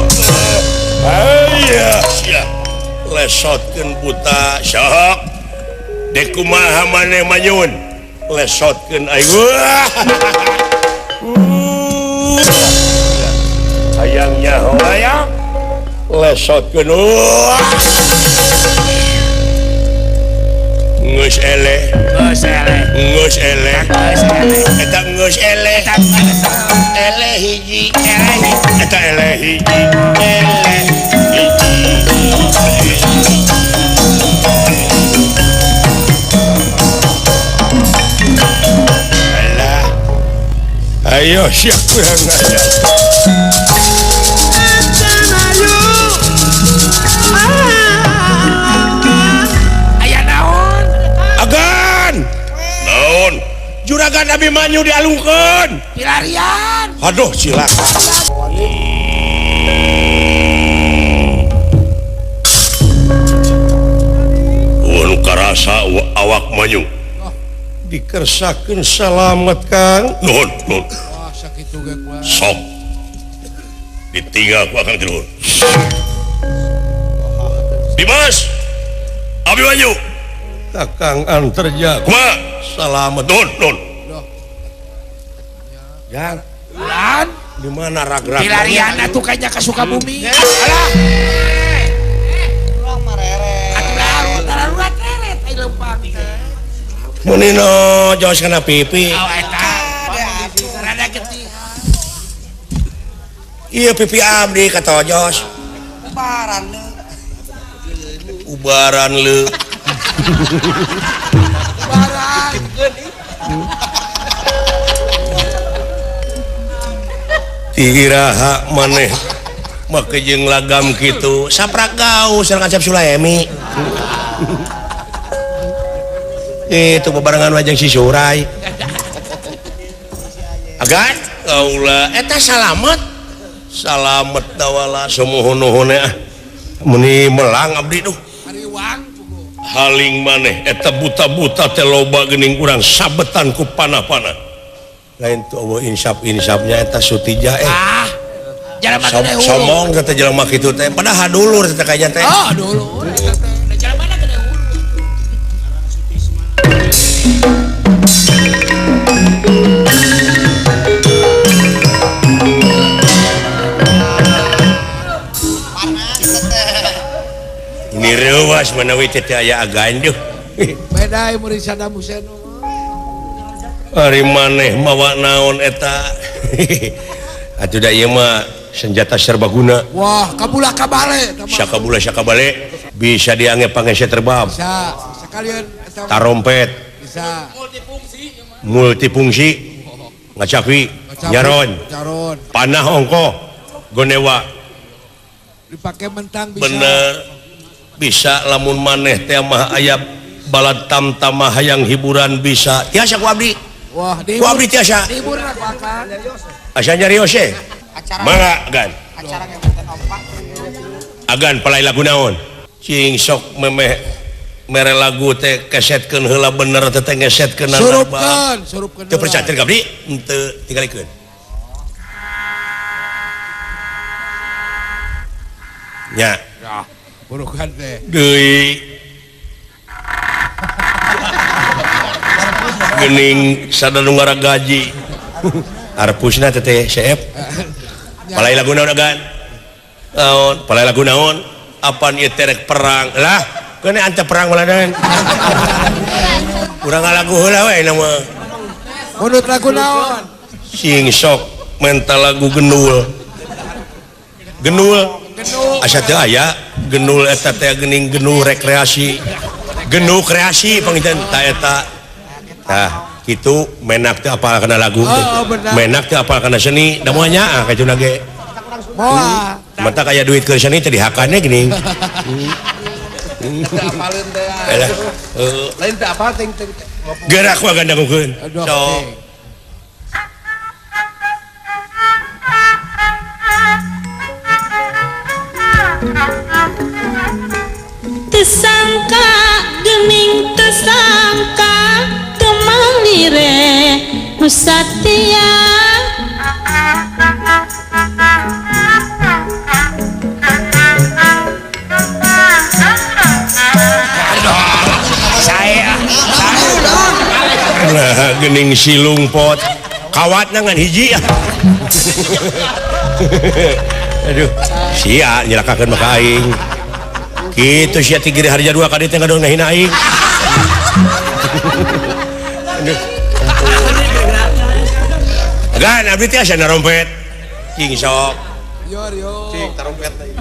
Ayo sia. Lesotkeun buta sok. Dek kumaha maneh manyun. Lesotkeun aing. Hayang nyaho hayang. Lesotkeun. Geus eleh. Geus eleh. Geus eleh. Eta geus eleh. Eleh hiji. Eta eleh hiji. Eleh hiji. Alah. Ayo siap kurang ajar. Aya naon? Agan. Naon? Juragan Abimanyu dialungkeun. Pilarian. Aduh cilaka. Ulun karasa awak manyu. Dikersakeun salamet Kang. Nuhun, nuhun. Wah, sakitu ge kuat. Sok. Ditinggal ku Akang tiluhur. Dimas. Abimanyu. Kakang Antarja. Kumaha? Salamet. Nuhun, nuhun. Jang. Ulan. Di mana rag-rag? Pilarian atuh kayaknya ka Sukabumi. Alah. Urang mah rere. Atuh darurat reret ai leumpang teh. Munino jos kana pipi. Oh eta. Rada getih. Ieu pipi abdi katojos. Ubaran leu. Ubaran leu. Ubaran. Tiraha maneh make jeung lagam kitu. Saprak gaul sareng Acep Sulaemi. Itu bebarengan wajeng si Surai. Agan kaula eta salamet. Salamet dawala sumuhun-nuhun ah. Meni melang abdi duh. Haling maneh eta buta-buta teh loba geuning urang sabetan ku panah-panah. Lain tuh eueuh insap-insapnya eta Sutija Ah. Jalma gede hulu. Somong teh jelema kitu teh padahal dulur teh kayaknya teh. Oh, dulur eta teh. Jalma gede hulu. Ini reuas manawi teh aya aganduh. Beda murid Saddam Hussein. Ari maneh mawa naon eta. Atuh da ieu mah senjata serbaguna. Wah, kabula kabale eta mah. Sakabula sakabale bisa diange pangese terbab. Bisa, sekalian eta tarompet. Bisa. Multifungsi. Ngacapi, nyaron. Nyaron. Panah ongkoh, gonewa. Dipake mentang bisa. Bener. Bisa lamun maneh teh mah aya balad tamtama hayang hiburan bisa. Tiasa ku abdi. Wah, ku abdi tiasa. Dihibur ku akang. Asa nyarios ye. Mangga agan. Acara ngebutan opak. Agan palai lagu naon? Cing sok memeh mere lagu teh kesetkeun heula bener teh ngesetkeun. Surupkeun, surupkeun. Teu percaya ka abdi? Henteu tingalikeun. Nya. Burukan teh. Deui. Geuning sadar nu ngaragaji. Arpusna teh teh seep. Palai lagu naon agan? Naon? Palai lagu naon? Apan ieu teh rek perang? Lah, keun ante perang maladan. Urang ngalagu heula we na mah. Munut lagu naon? Sing sok menta lagu gendul. Gendul. Asa teu aya genul eta teh geuning genul rekreasi. Genul kreasi panginten ta eta. Tah, kitu menak teu apal kana lagu. Menak teu apal kana seni, da moal nyaah ka cuna ge. Moal. Mata kaya duit ke seni teh dihakannya geuning. Teu apaleun teh. Lain teu apal teh. Gerak mah gandangukeun. Sok. Tesangka gening tesangka temalire nu satia saya nah gening silung pot kawatna ngan hiji. Aduh sia nyelakakeun maka aing kitu sia ti Giri Harja 2 ka dieu teh ngadon ngahina aing. Aduh. Gan abdi teh asa narompet. Cing sok. Cing tarompet deui.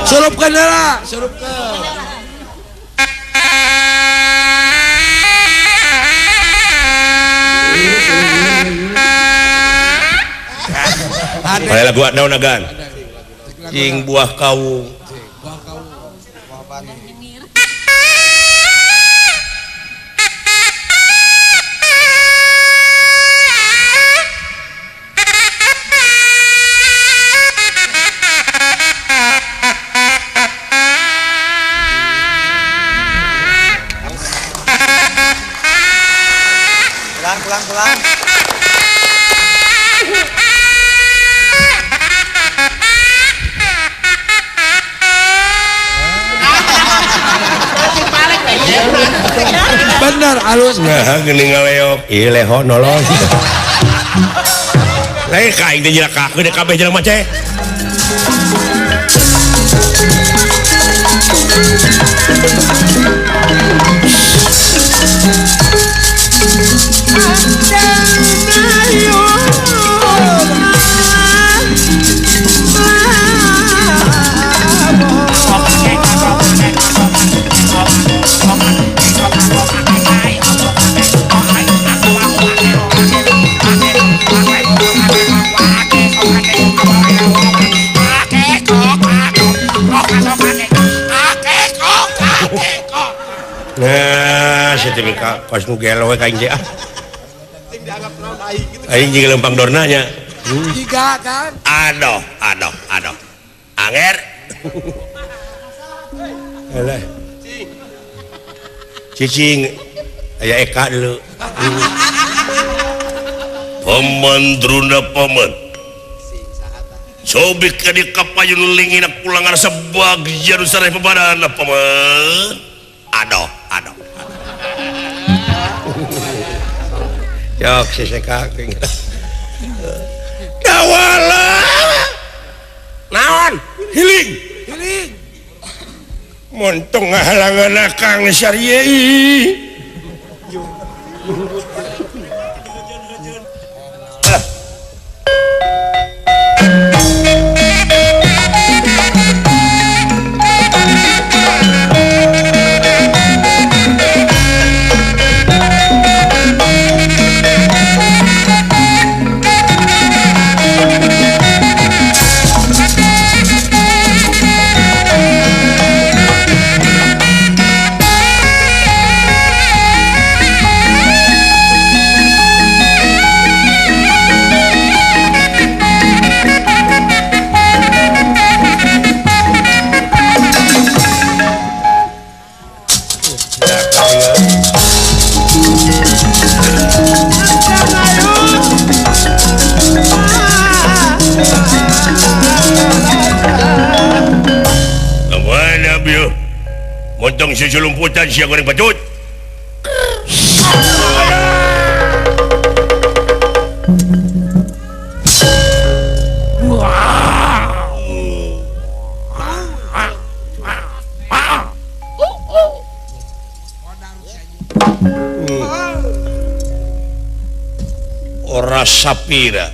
Surupkeun heula, surupkeun. Ada lagu naon agan? Cing buah kawung. Pulang, pulang, pulang. Bener halus. Nah, geuning ngaleok. Ieu leho nolong. Lain ka aing teh jelakakeun kabeh jelema teh. Nah, sia teh ka kos nu gelo we ka aing teh ah. Aing jeung lempang dorna nya. Tiga kan? Aduh, aduh, aduh. Anger. Alah. Cicing aya Eka dulu. Paman Druna paman. Sobek ka di kapayun lingina pulangan sabagja nu sareh pabadan paman. Aduh, aduh. Yok si seka dawala. Naon? Hiling. Hiling. Montong ngahalangan akang syari'i. Montong susulumputan sia goreng patut. Ora sapira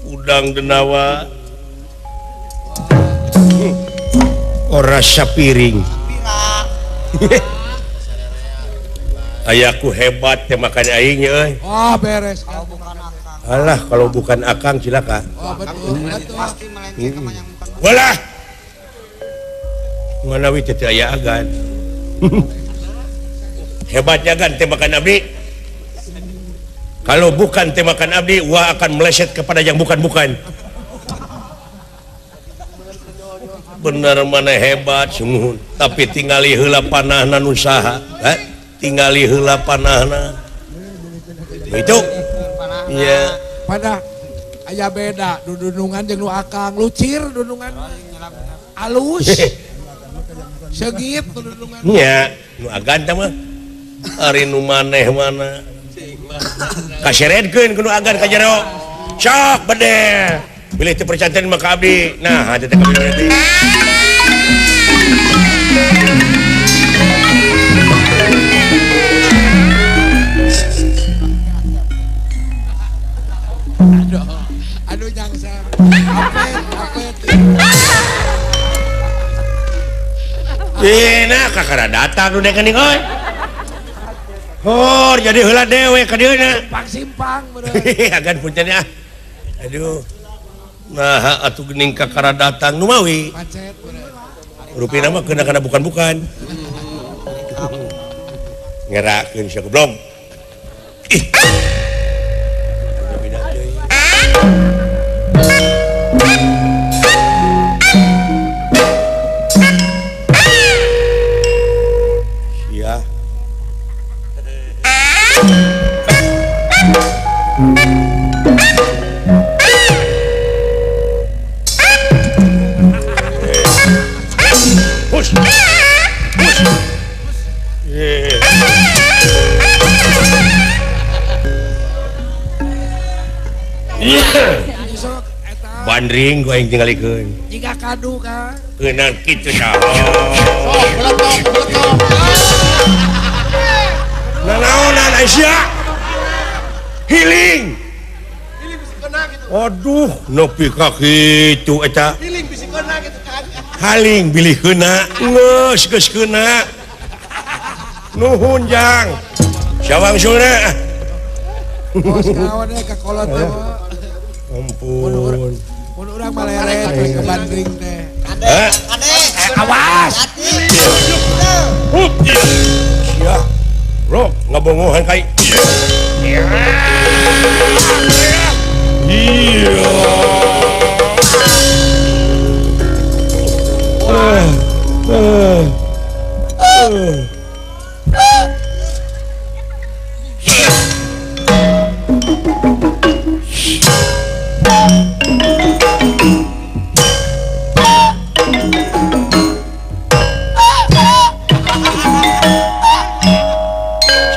udang denawa ora sapiring. Ayahku hebat teh makan aing euy. Oh beres. Alah kalau bukan akang cilaka. Oh, betul, betul. Pasti melenceng sama yang bukan. Walah. Manawi teh teu aya agan. Hebatnya kan tembakan abdi. Kalau bukan tembakan abdi, wah akan meleset kepada yang bukan-bukan. Bener mana hebat sungguh, tapi tingali heula panahna nu saha, tingali heula panahna. Itu. Iya. Pada aya beda dudunungan jeung nu akang lucir dudungan alus. Segit dudungan. Nya, nu agan teh mah. Ari nu maneh mana. Kaseredkeun ku nu agan ka jero. Sok bedeh. Bilih teu percanten mah ka abdi. Nah, teh ka abdi. Aduh, aduh nyangsar. Apet, apet. Nah, kakara datang nu dekening euy. Hor, jadi heula dewe ka dieu na. Simpang simpang bener. Agan punten ah. Aduh. Nah, atuh geuning kakara datang nu mawi. Macet bener. Rupina mah kena kana bukan-bukan. Ngerakeun sia goblok. Ih. Sia. Push. Push. Bandring gua yang tinggalikeun. Jika kadu ka. Keunang kitu tah. Sok beletok beletok. Nanaonan Aisyah. Healing. Healing bisi kena gitu. Aduh, nepi ka kitu eta. Healing bisi kena gitu kan. Haling bilih kena, geus geus kena. Nuhun jang. Sawang sura. Bos kawan ka kolot teh. Ampun. Mun urang mah leret we ke bandring teh. Kade, kade. Awas. Sia. Bro, ngabongohan kai. Iya.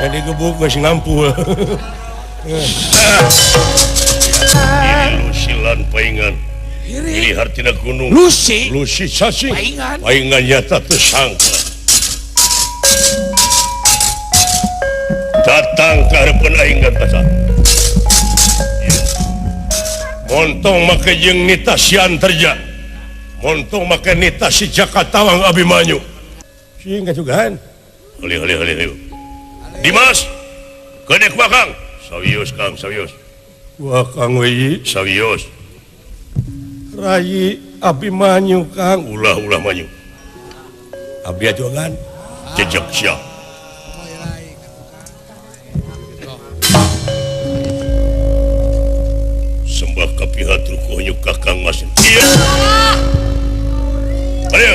Jadi gebuk geus ngampu. Lusilan paingan. Ini hartina gunung. Lusi. Lusi sasi. Paingan. Paingan nyata tersangka. Datang ke harapan aing kata. Montong make jeung nita Siantarja. Montong make nita si Jakatawang Abimanyu. Sing kacugahan. Alih alih alih alih. Dimas, kenek bakang. Sawios Kang, sawios. Wah Kang we, sawios. Rai Abimanyu Kang, ulah-ulah manyu. Abdi acugan jejak sia. Sembah kapihat rukuhnya kakang mas. Iya. Ayo.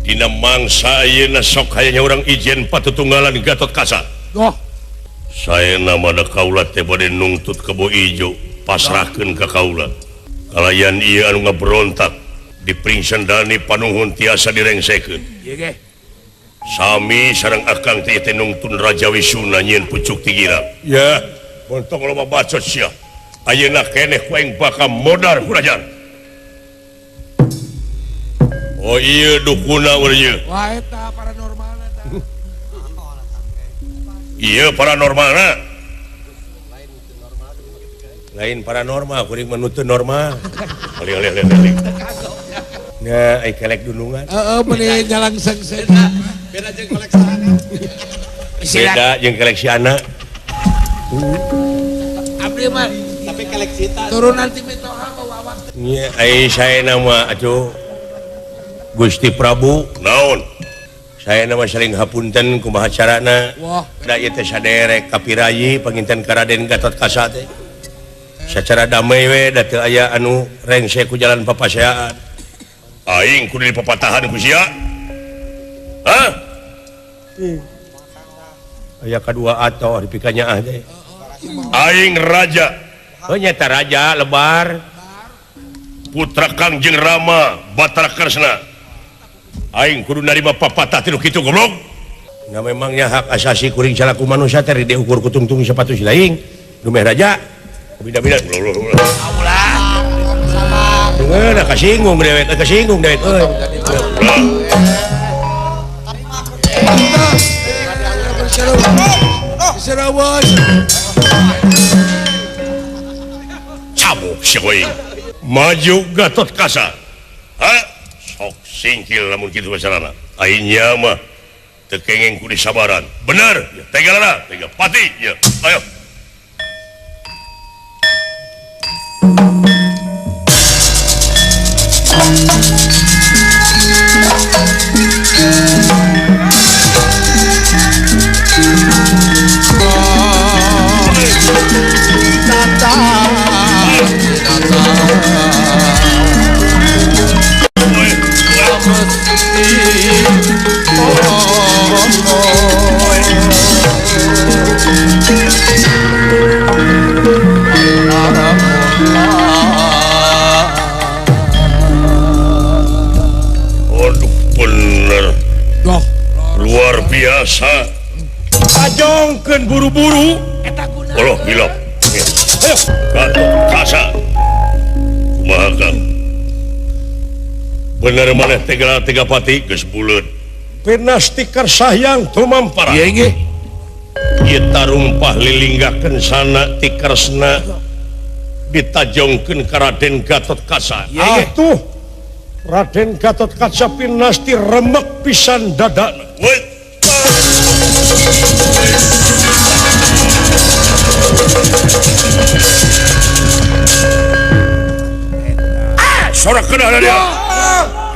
Dina mangsa ayeuna sok hayanya urang ijen patutunggalan Gatot Kaca. Oh. Saena mah da kaula teh bade nungtut kebo ijo pasrahkeun ka kaula. Kalayan ieu anu ngaberontak dipringsendani panuhun tiasa direngsekeun. Ieu ge. Sami sareng akang teh teh nungtun Raja Wisuna nyieun pucuk tigira. Ya, bontong loba bacot sia. Ayeuna keneh ku aing bakal modar kurajan. Oh iya dukuna urang. Wah eta paranormalna eta. Iya paranormalna. Lain paranormal kuring mah nu teu normal. Alih alih alih alih. Nah, ai kelek dunungan. Heeh, meuni nyalang sengseng. Beda jeung kolek saha. Beda jeung koleksi anak. Abdi mah tapi koleksi turunan ti mitoha bawa awak. Nya ai saena mah atuh Gusti Prabu naon? Saya nama saling hapunten kumaha carana. Wah, da ieu teh saderek ka Pirayi panginten ka Raden Gatot Kaca teh. Sacara damai we da teu aya anu rengse ku jalan papaseaan. Aing kudu dipapatahan ku sia. Hah? Aya kadua atau dipikanya ah teh. Aing raja. Oh nyata raja lebar. Putra Kangjeng Rama Batara Kresna. Aing kudu narima papatah ti nu kitu goblok. Nah memangnya hak asasi kuring salaku manusia teh diukur ku tungtung sepatu si laing. Nu meh raja. Bida-bida ulah. Dengeuna kasinggung dewek, kasinggung dewek euy. Cabuk si aing. Maju Gatot Kaca. Ha? Sok singkil lamun kitu masalahna. Aing nya mah teu kenging ku disabaran. Bener, tegalana, tega pati ya. Ayo. Aduh bener. Luar biasa. Tajongkeun buru-buru. Allah hilap. Ayo, Gatot Kaca. Kumaha Kang? Bener maneh tega tiga pati geus buleud. Pinastikar sahyang tumampara. Ieu ge. Ieu tarumpah lilinggakeun sana ti Kresna ditajongkeun ka Raden Gatot Kaca. Atuh Raden Gatot Kaca pinasti remek pisan dadana. Woi. Ah, sorakeun dia.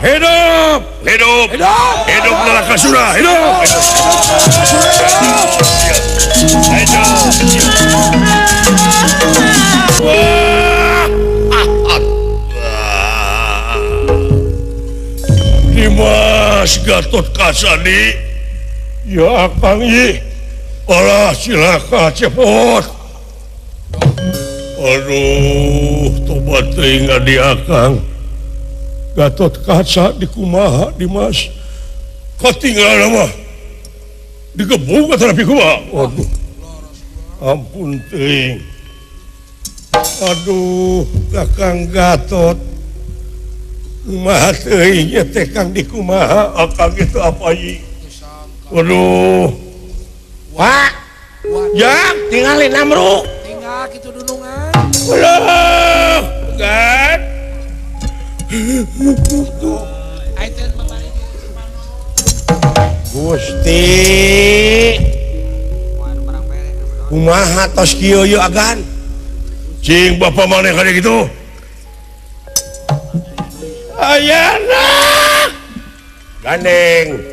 Hidup, hidup, hidup, hidup Narakasura, hidup. Hidup. Dimas Gatot Kaca di, ya Kang Yi, alah cilaka cepot. Aduh, tobat teuing adi akang. Gatot Kaca dikumaha Dimas. Katinggalan mah digebuk tapi kumaha. Aduh. Ampun teuing. Aduh, Kakang Gatot. Kumaha teuing ieu teh Kang dikumaha akang itu apa ieu? Aduh. Wah. Jang tingalin amru. Tinggal kitu dunungan. Ulah, kan. Gusti kumaha tos kieu yeuh agan cing bapa maneh kade kitu ayana gandeng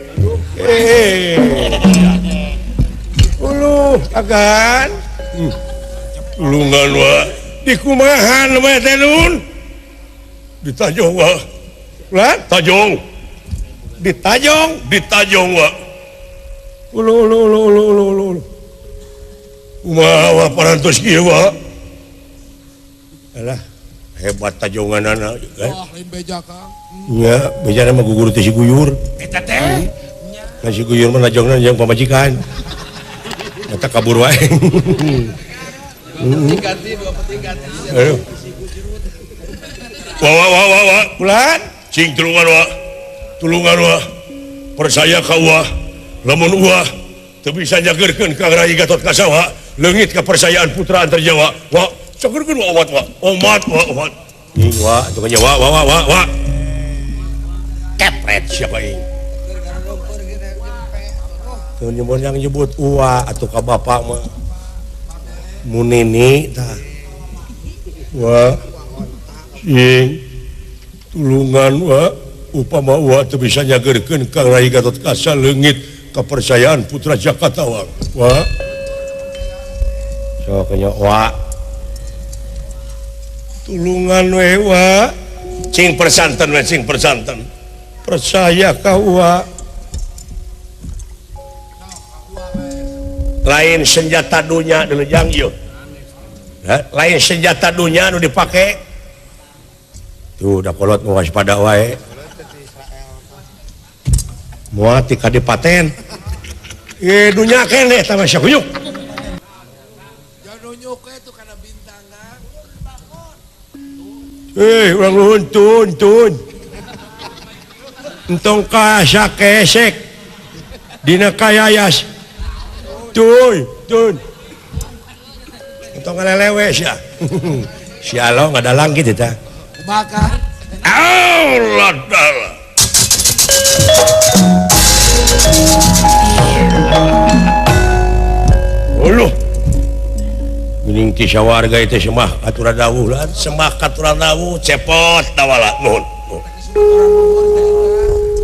uluh agan tulungan wa dikumahan mah teh nun ditajong wa lah tajong ditajong ditajong wa ulu ulu ulu ulu ulu ulu kumaha wa parantos kieu wa alah hebat tajonganana kan. Wah lain beja Kang. Nya bejana mah gugur teh si guyur eta teh nya si guyur mah najongna jeung pamajikan eta kabur wae. Ganti dua penting ganti. Aduh. Wah wah wah wah wah bulan cing tulungan wah tulungan wah percaya ka wah lamun wah teu bisa nyageurkeun ka Rai Gatot Kaca wa leungit kepercayaan putra Antarjawa wah cageurkeun wa omat wa omat wa omat ing wa atuh nya wa wa wa wa kepret siapa ing. Teu nyebut yang nyebut uwa atuh ka bapak mah. Munini tah. Wa sing tulungan wa upama uwa teu bisa nyageurkeun Kang Rai Gatot Kaca leungit kepercayaan putra Jakatawang. Wa sok nya wa tulungan we wa cing persanten we cing persanten percaya ka uwa. Lain senjata dunya dulu jang ieu. Lain senjata dunya nu dipake. Tuh da kolot nu waspada wae. Moal ti kadipaten. Ye dunya keneh tah mah kunyuk. Nunjuk we tuh kana bintang. Urang nuhun tun tun. Entong ka sakesek dina kayayas. Tun tun. Entong ngalelewe sia. Si alo ngadalang kitu tah. Kumaha? Allah dalah. Uluh. Geuning ti sawarga itu semah aturan dawuh lah, semah katuran dawuh cepot dawala nuhun.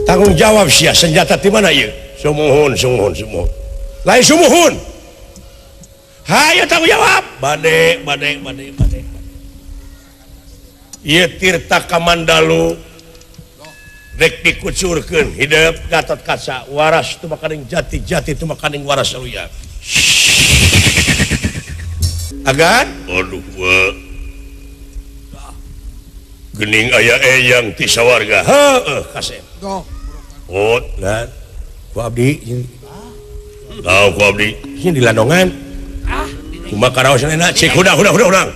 Tanggung jawab sia senjata ti mana ieu? Sumuhun sumuhun sumuhun. Lain sumuhun. Hayo tanggung jawab. Bade bade bade bade. Ieu Tirta Kamandalu rek dikucurkeun hidup Gatot Kaca waras tumakaning jati-jati tumakaning waras aluya. Agan aduh wa geuning aya eyang ti sawarga heueuh kasep. Oh lan ku abdi tahu ku abdi sieun di landongan. Ah kumaha karaos enak cik udah udah udah urang.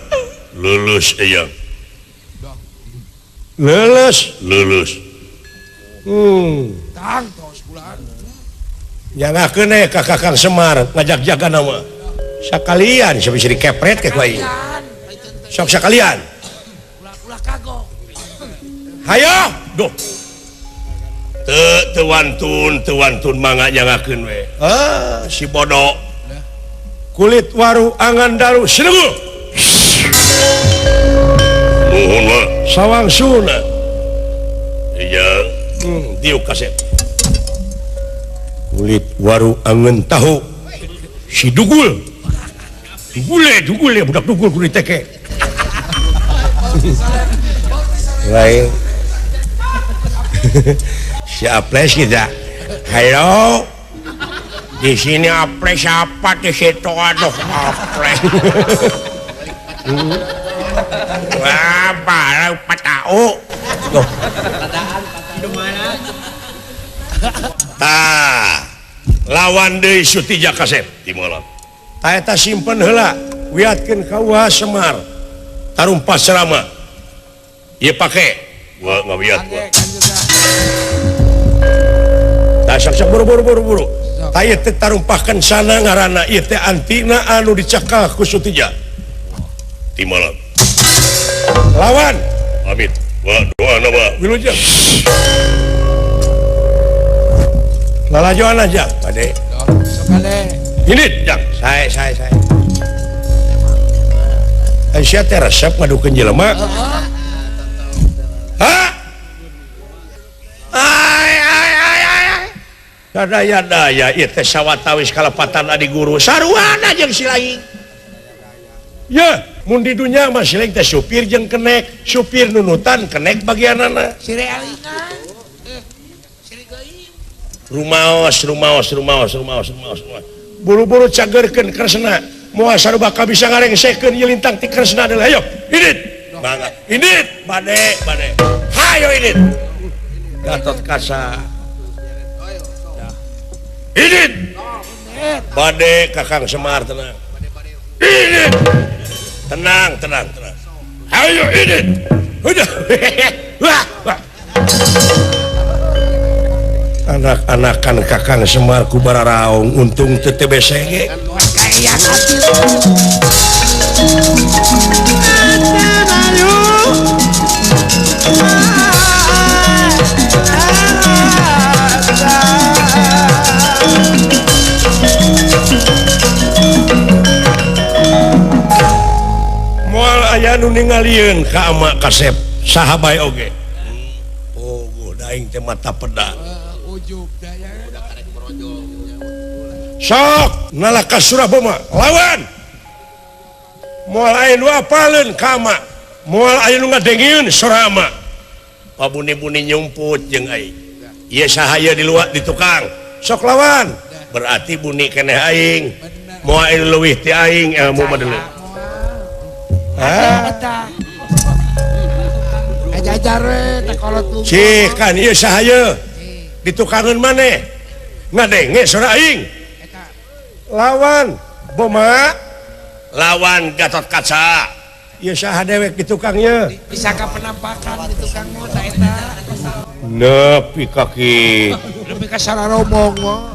Lulus eyang. Lulus lulus. Tang tos bulan. Nyangakeun we ka Kakang Semar ngajak jaga nama. Sakalian bisa bisa dikepret ke ku aing. Sok sakalian. Ulah-ulah kagok. Hayo, duh. Teu teu wantun, teu wantun mangga nyangakeun we. Ah, si bodoh. Kulit waru angan daru sinunggul. Nuhun wa. Sawang suna. Iya. Diuk kasep. Kulit waru angen tahu. Si dugul. Dugule, dugule, budak dugul kulit teke. Lain. Si Aples kita. Halo. Di sini Aples apa di situ aduh Aples. Wah, balau patau. Tah, lawan deui Sutija kasep di malam. Ta eta simpen heula, wiatkeun ka Uwa Semar. Tarumpas serama. Ieu pake. Gua ngawiat gua. Tah sok-sok buru-buru buru-buru. Ta ieu teh tarumpahkeun sana ngaranna ieu teh antina anu dicakal ku Sutija. Di malam. Lawan. Amit. Wa doana wa. Wilujeng. Lalajoan aja, Pade. Sok kale. Ini, jang. Saya. Aisyah teh resep ngadukeun jelema. Hah? Ai ai ai ai. Sadaya-daya ieu teh sawatawis kalepatan adi guru saruana jeung si laing. Ye, mun di dunya mah si laing teh supir jeung kenek, supir nunutan kenek bagianana. Si realingan. Siri geuing. Rumaos rumaos rumaos rumaos rumaos. Buru-buru cagerkeun Kresna. Moal sarua bakal bisa ngarengsekeun ieu lintang ti Kresna deui. Hayo, indit. Mangga. Indit, bade, bade. Hayo indit. Gatot Kaca. Indit. Bade Kakang Semar tenang. Indit. Tenang, tenang, tenang. Hayo indit. Udah. Wah, wah. Anak-anakan Kakang Semar ku bararaung untung teu TBCG. aya nu ningalieun ka ama kasep saha bae oge. Oh, daing teh mata peda. Ujub daya udah karek merojol. Sok nalaka Suraboma lawan. Moal aya nu apaleun ka ama, moal aya nu ngadengieun sora ama. Pabuni-buni nyumput jeung aing. Ieu saha ieu di luar di tukang. Sok lawan. Berarti buni keneh aing. Moal aya nu leuwih ti aing ilmu mah deuleu. Ah. Ajar we teh kolot lu. Cih kan ieu saha ieu? Di tukangeun maneh. Ngadenge sora aing. Lawan Boma lawan Gatotkaca. Ieu saha dewek di tukang ieu? Bisa ka penampakan di tukang mah ta eta. Nepi ka kitu. Nepi ka sararomong mah.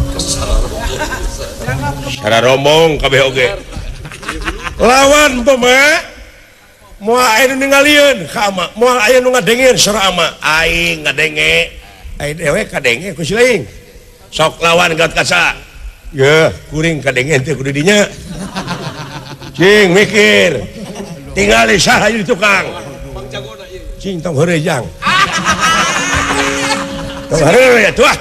Sararomong kabeh oge. Lawan Boma moal aya nu ningalieun ka ama, moal aya nu ngadengieun sora ama. Aing ngadenge, aing dewek kadenge ku si laing. Sok lawan Gatotkaca. Yeuh, kuring kadenge teh kudu dinya. Cing mikir. Tingali saha ieu di tukang. Cing tong heureuy jang. Tong heureuy atuh ah.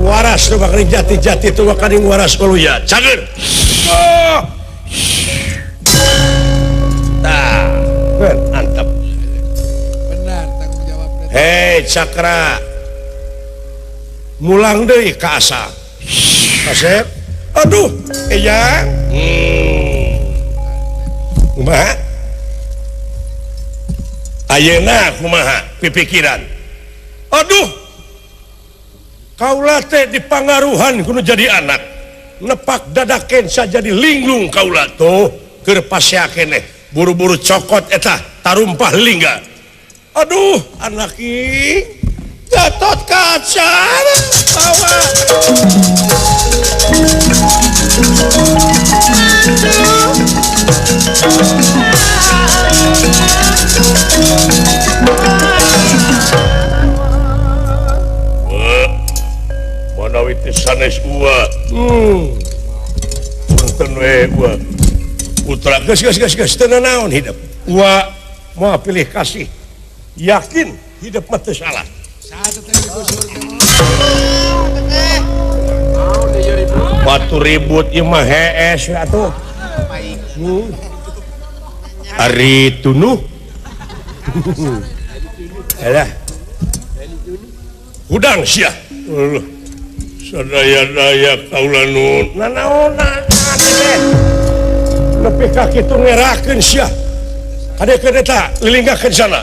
Waras tu bakaring jati-jati tu bakaring waras uluya. Cager. Oh. Tah, mantap. Benar tanggung jawab. Hei Cakra. Mulang deui ka asa. Kasep. Aduh, eyang. Kumaha? Ayeuna kumaha pipikiran? Aduh. Kaula teh dipangaruhan kudu jadi anak. Nepak dadaken sajadi linglung kaula tuh keur pasea keneh. Buru-buru cokot eta tarumpah lingga. Aduh, anak ing Gatotkaca bawa. Manawi teh sanes ua. Punten we ua. Putra geus geus geus geus teu nanaon hidup. Ua moal pilih kasih. Yakin hidup mah teu salah. Batu ribut ieu mah hees atuh. Ari tunuh. Alah. Hudang sia. Sadaya-daya kaula nun. Nanaonan teh. Nepi ka kitu ngerakeun sia. Kadekeun eta lilinggakeun sana.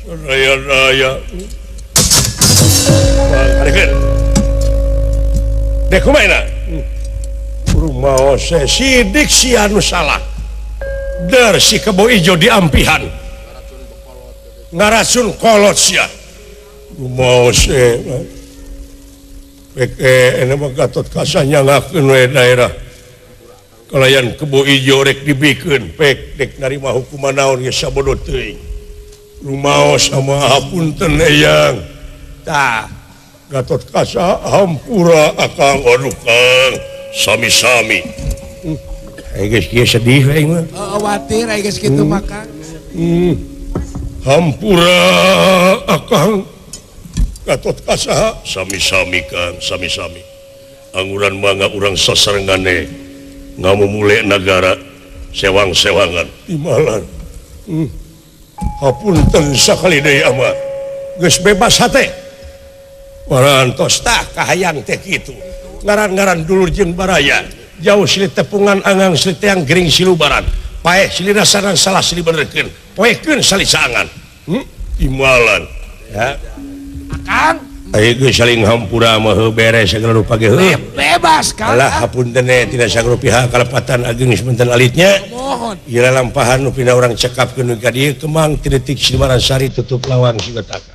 Sadaya-daya. Kadekeun. Dek kumaha? Rumaos sidik sia nu salah. Der si kebo ijo diampihan. Ngaracun kolot sia. Rumaos peke mah Gatotkaca nyangakeun we daerah. Kalayan kebo ijo rek dibikeun pek dek narima hukuman naon geus sabodo teuing. Rumaos sama hapunten eyang. Tah Gatotkaca hampura akang aduh Kang sami-sami. Aing geus kieu sedih we aing mah. Khawatir aing geus kitu mah Kang. Hampura akang Gatotkaca sami-sami Kang sami-sami. Anguran mangga urang sasarengane ngamumule nagara sewang-sewangan imalan. Hapunten sakali deui ama. Geus bebas hate. Warantos tah kahayang teh kitu. Ngaran-ngaran dulur jeung baraya. Jauh silih tepungan angang silih teang gering silubaran. Paeh silih rasanan salah silih benerkeun. Poekeun salisaangan. Imalan. Ya. Akang. Ayo geus saling hampura mah heuh beres sagala rupa ge heuh. Bebas Kang. Alah hapunten tina sagala pihak kalepatan ageng sepunten alitnya. Mohon. Ieu lalampahan nu pina urang cekapkeun ka dieu kemang ti detik Simaran Sari tutup lawang sigotak.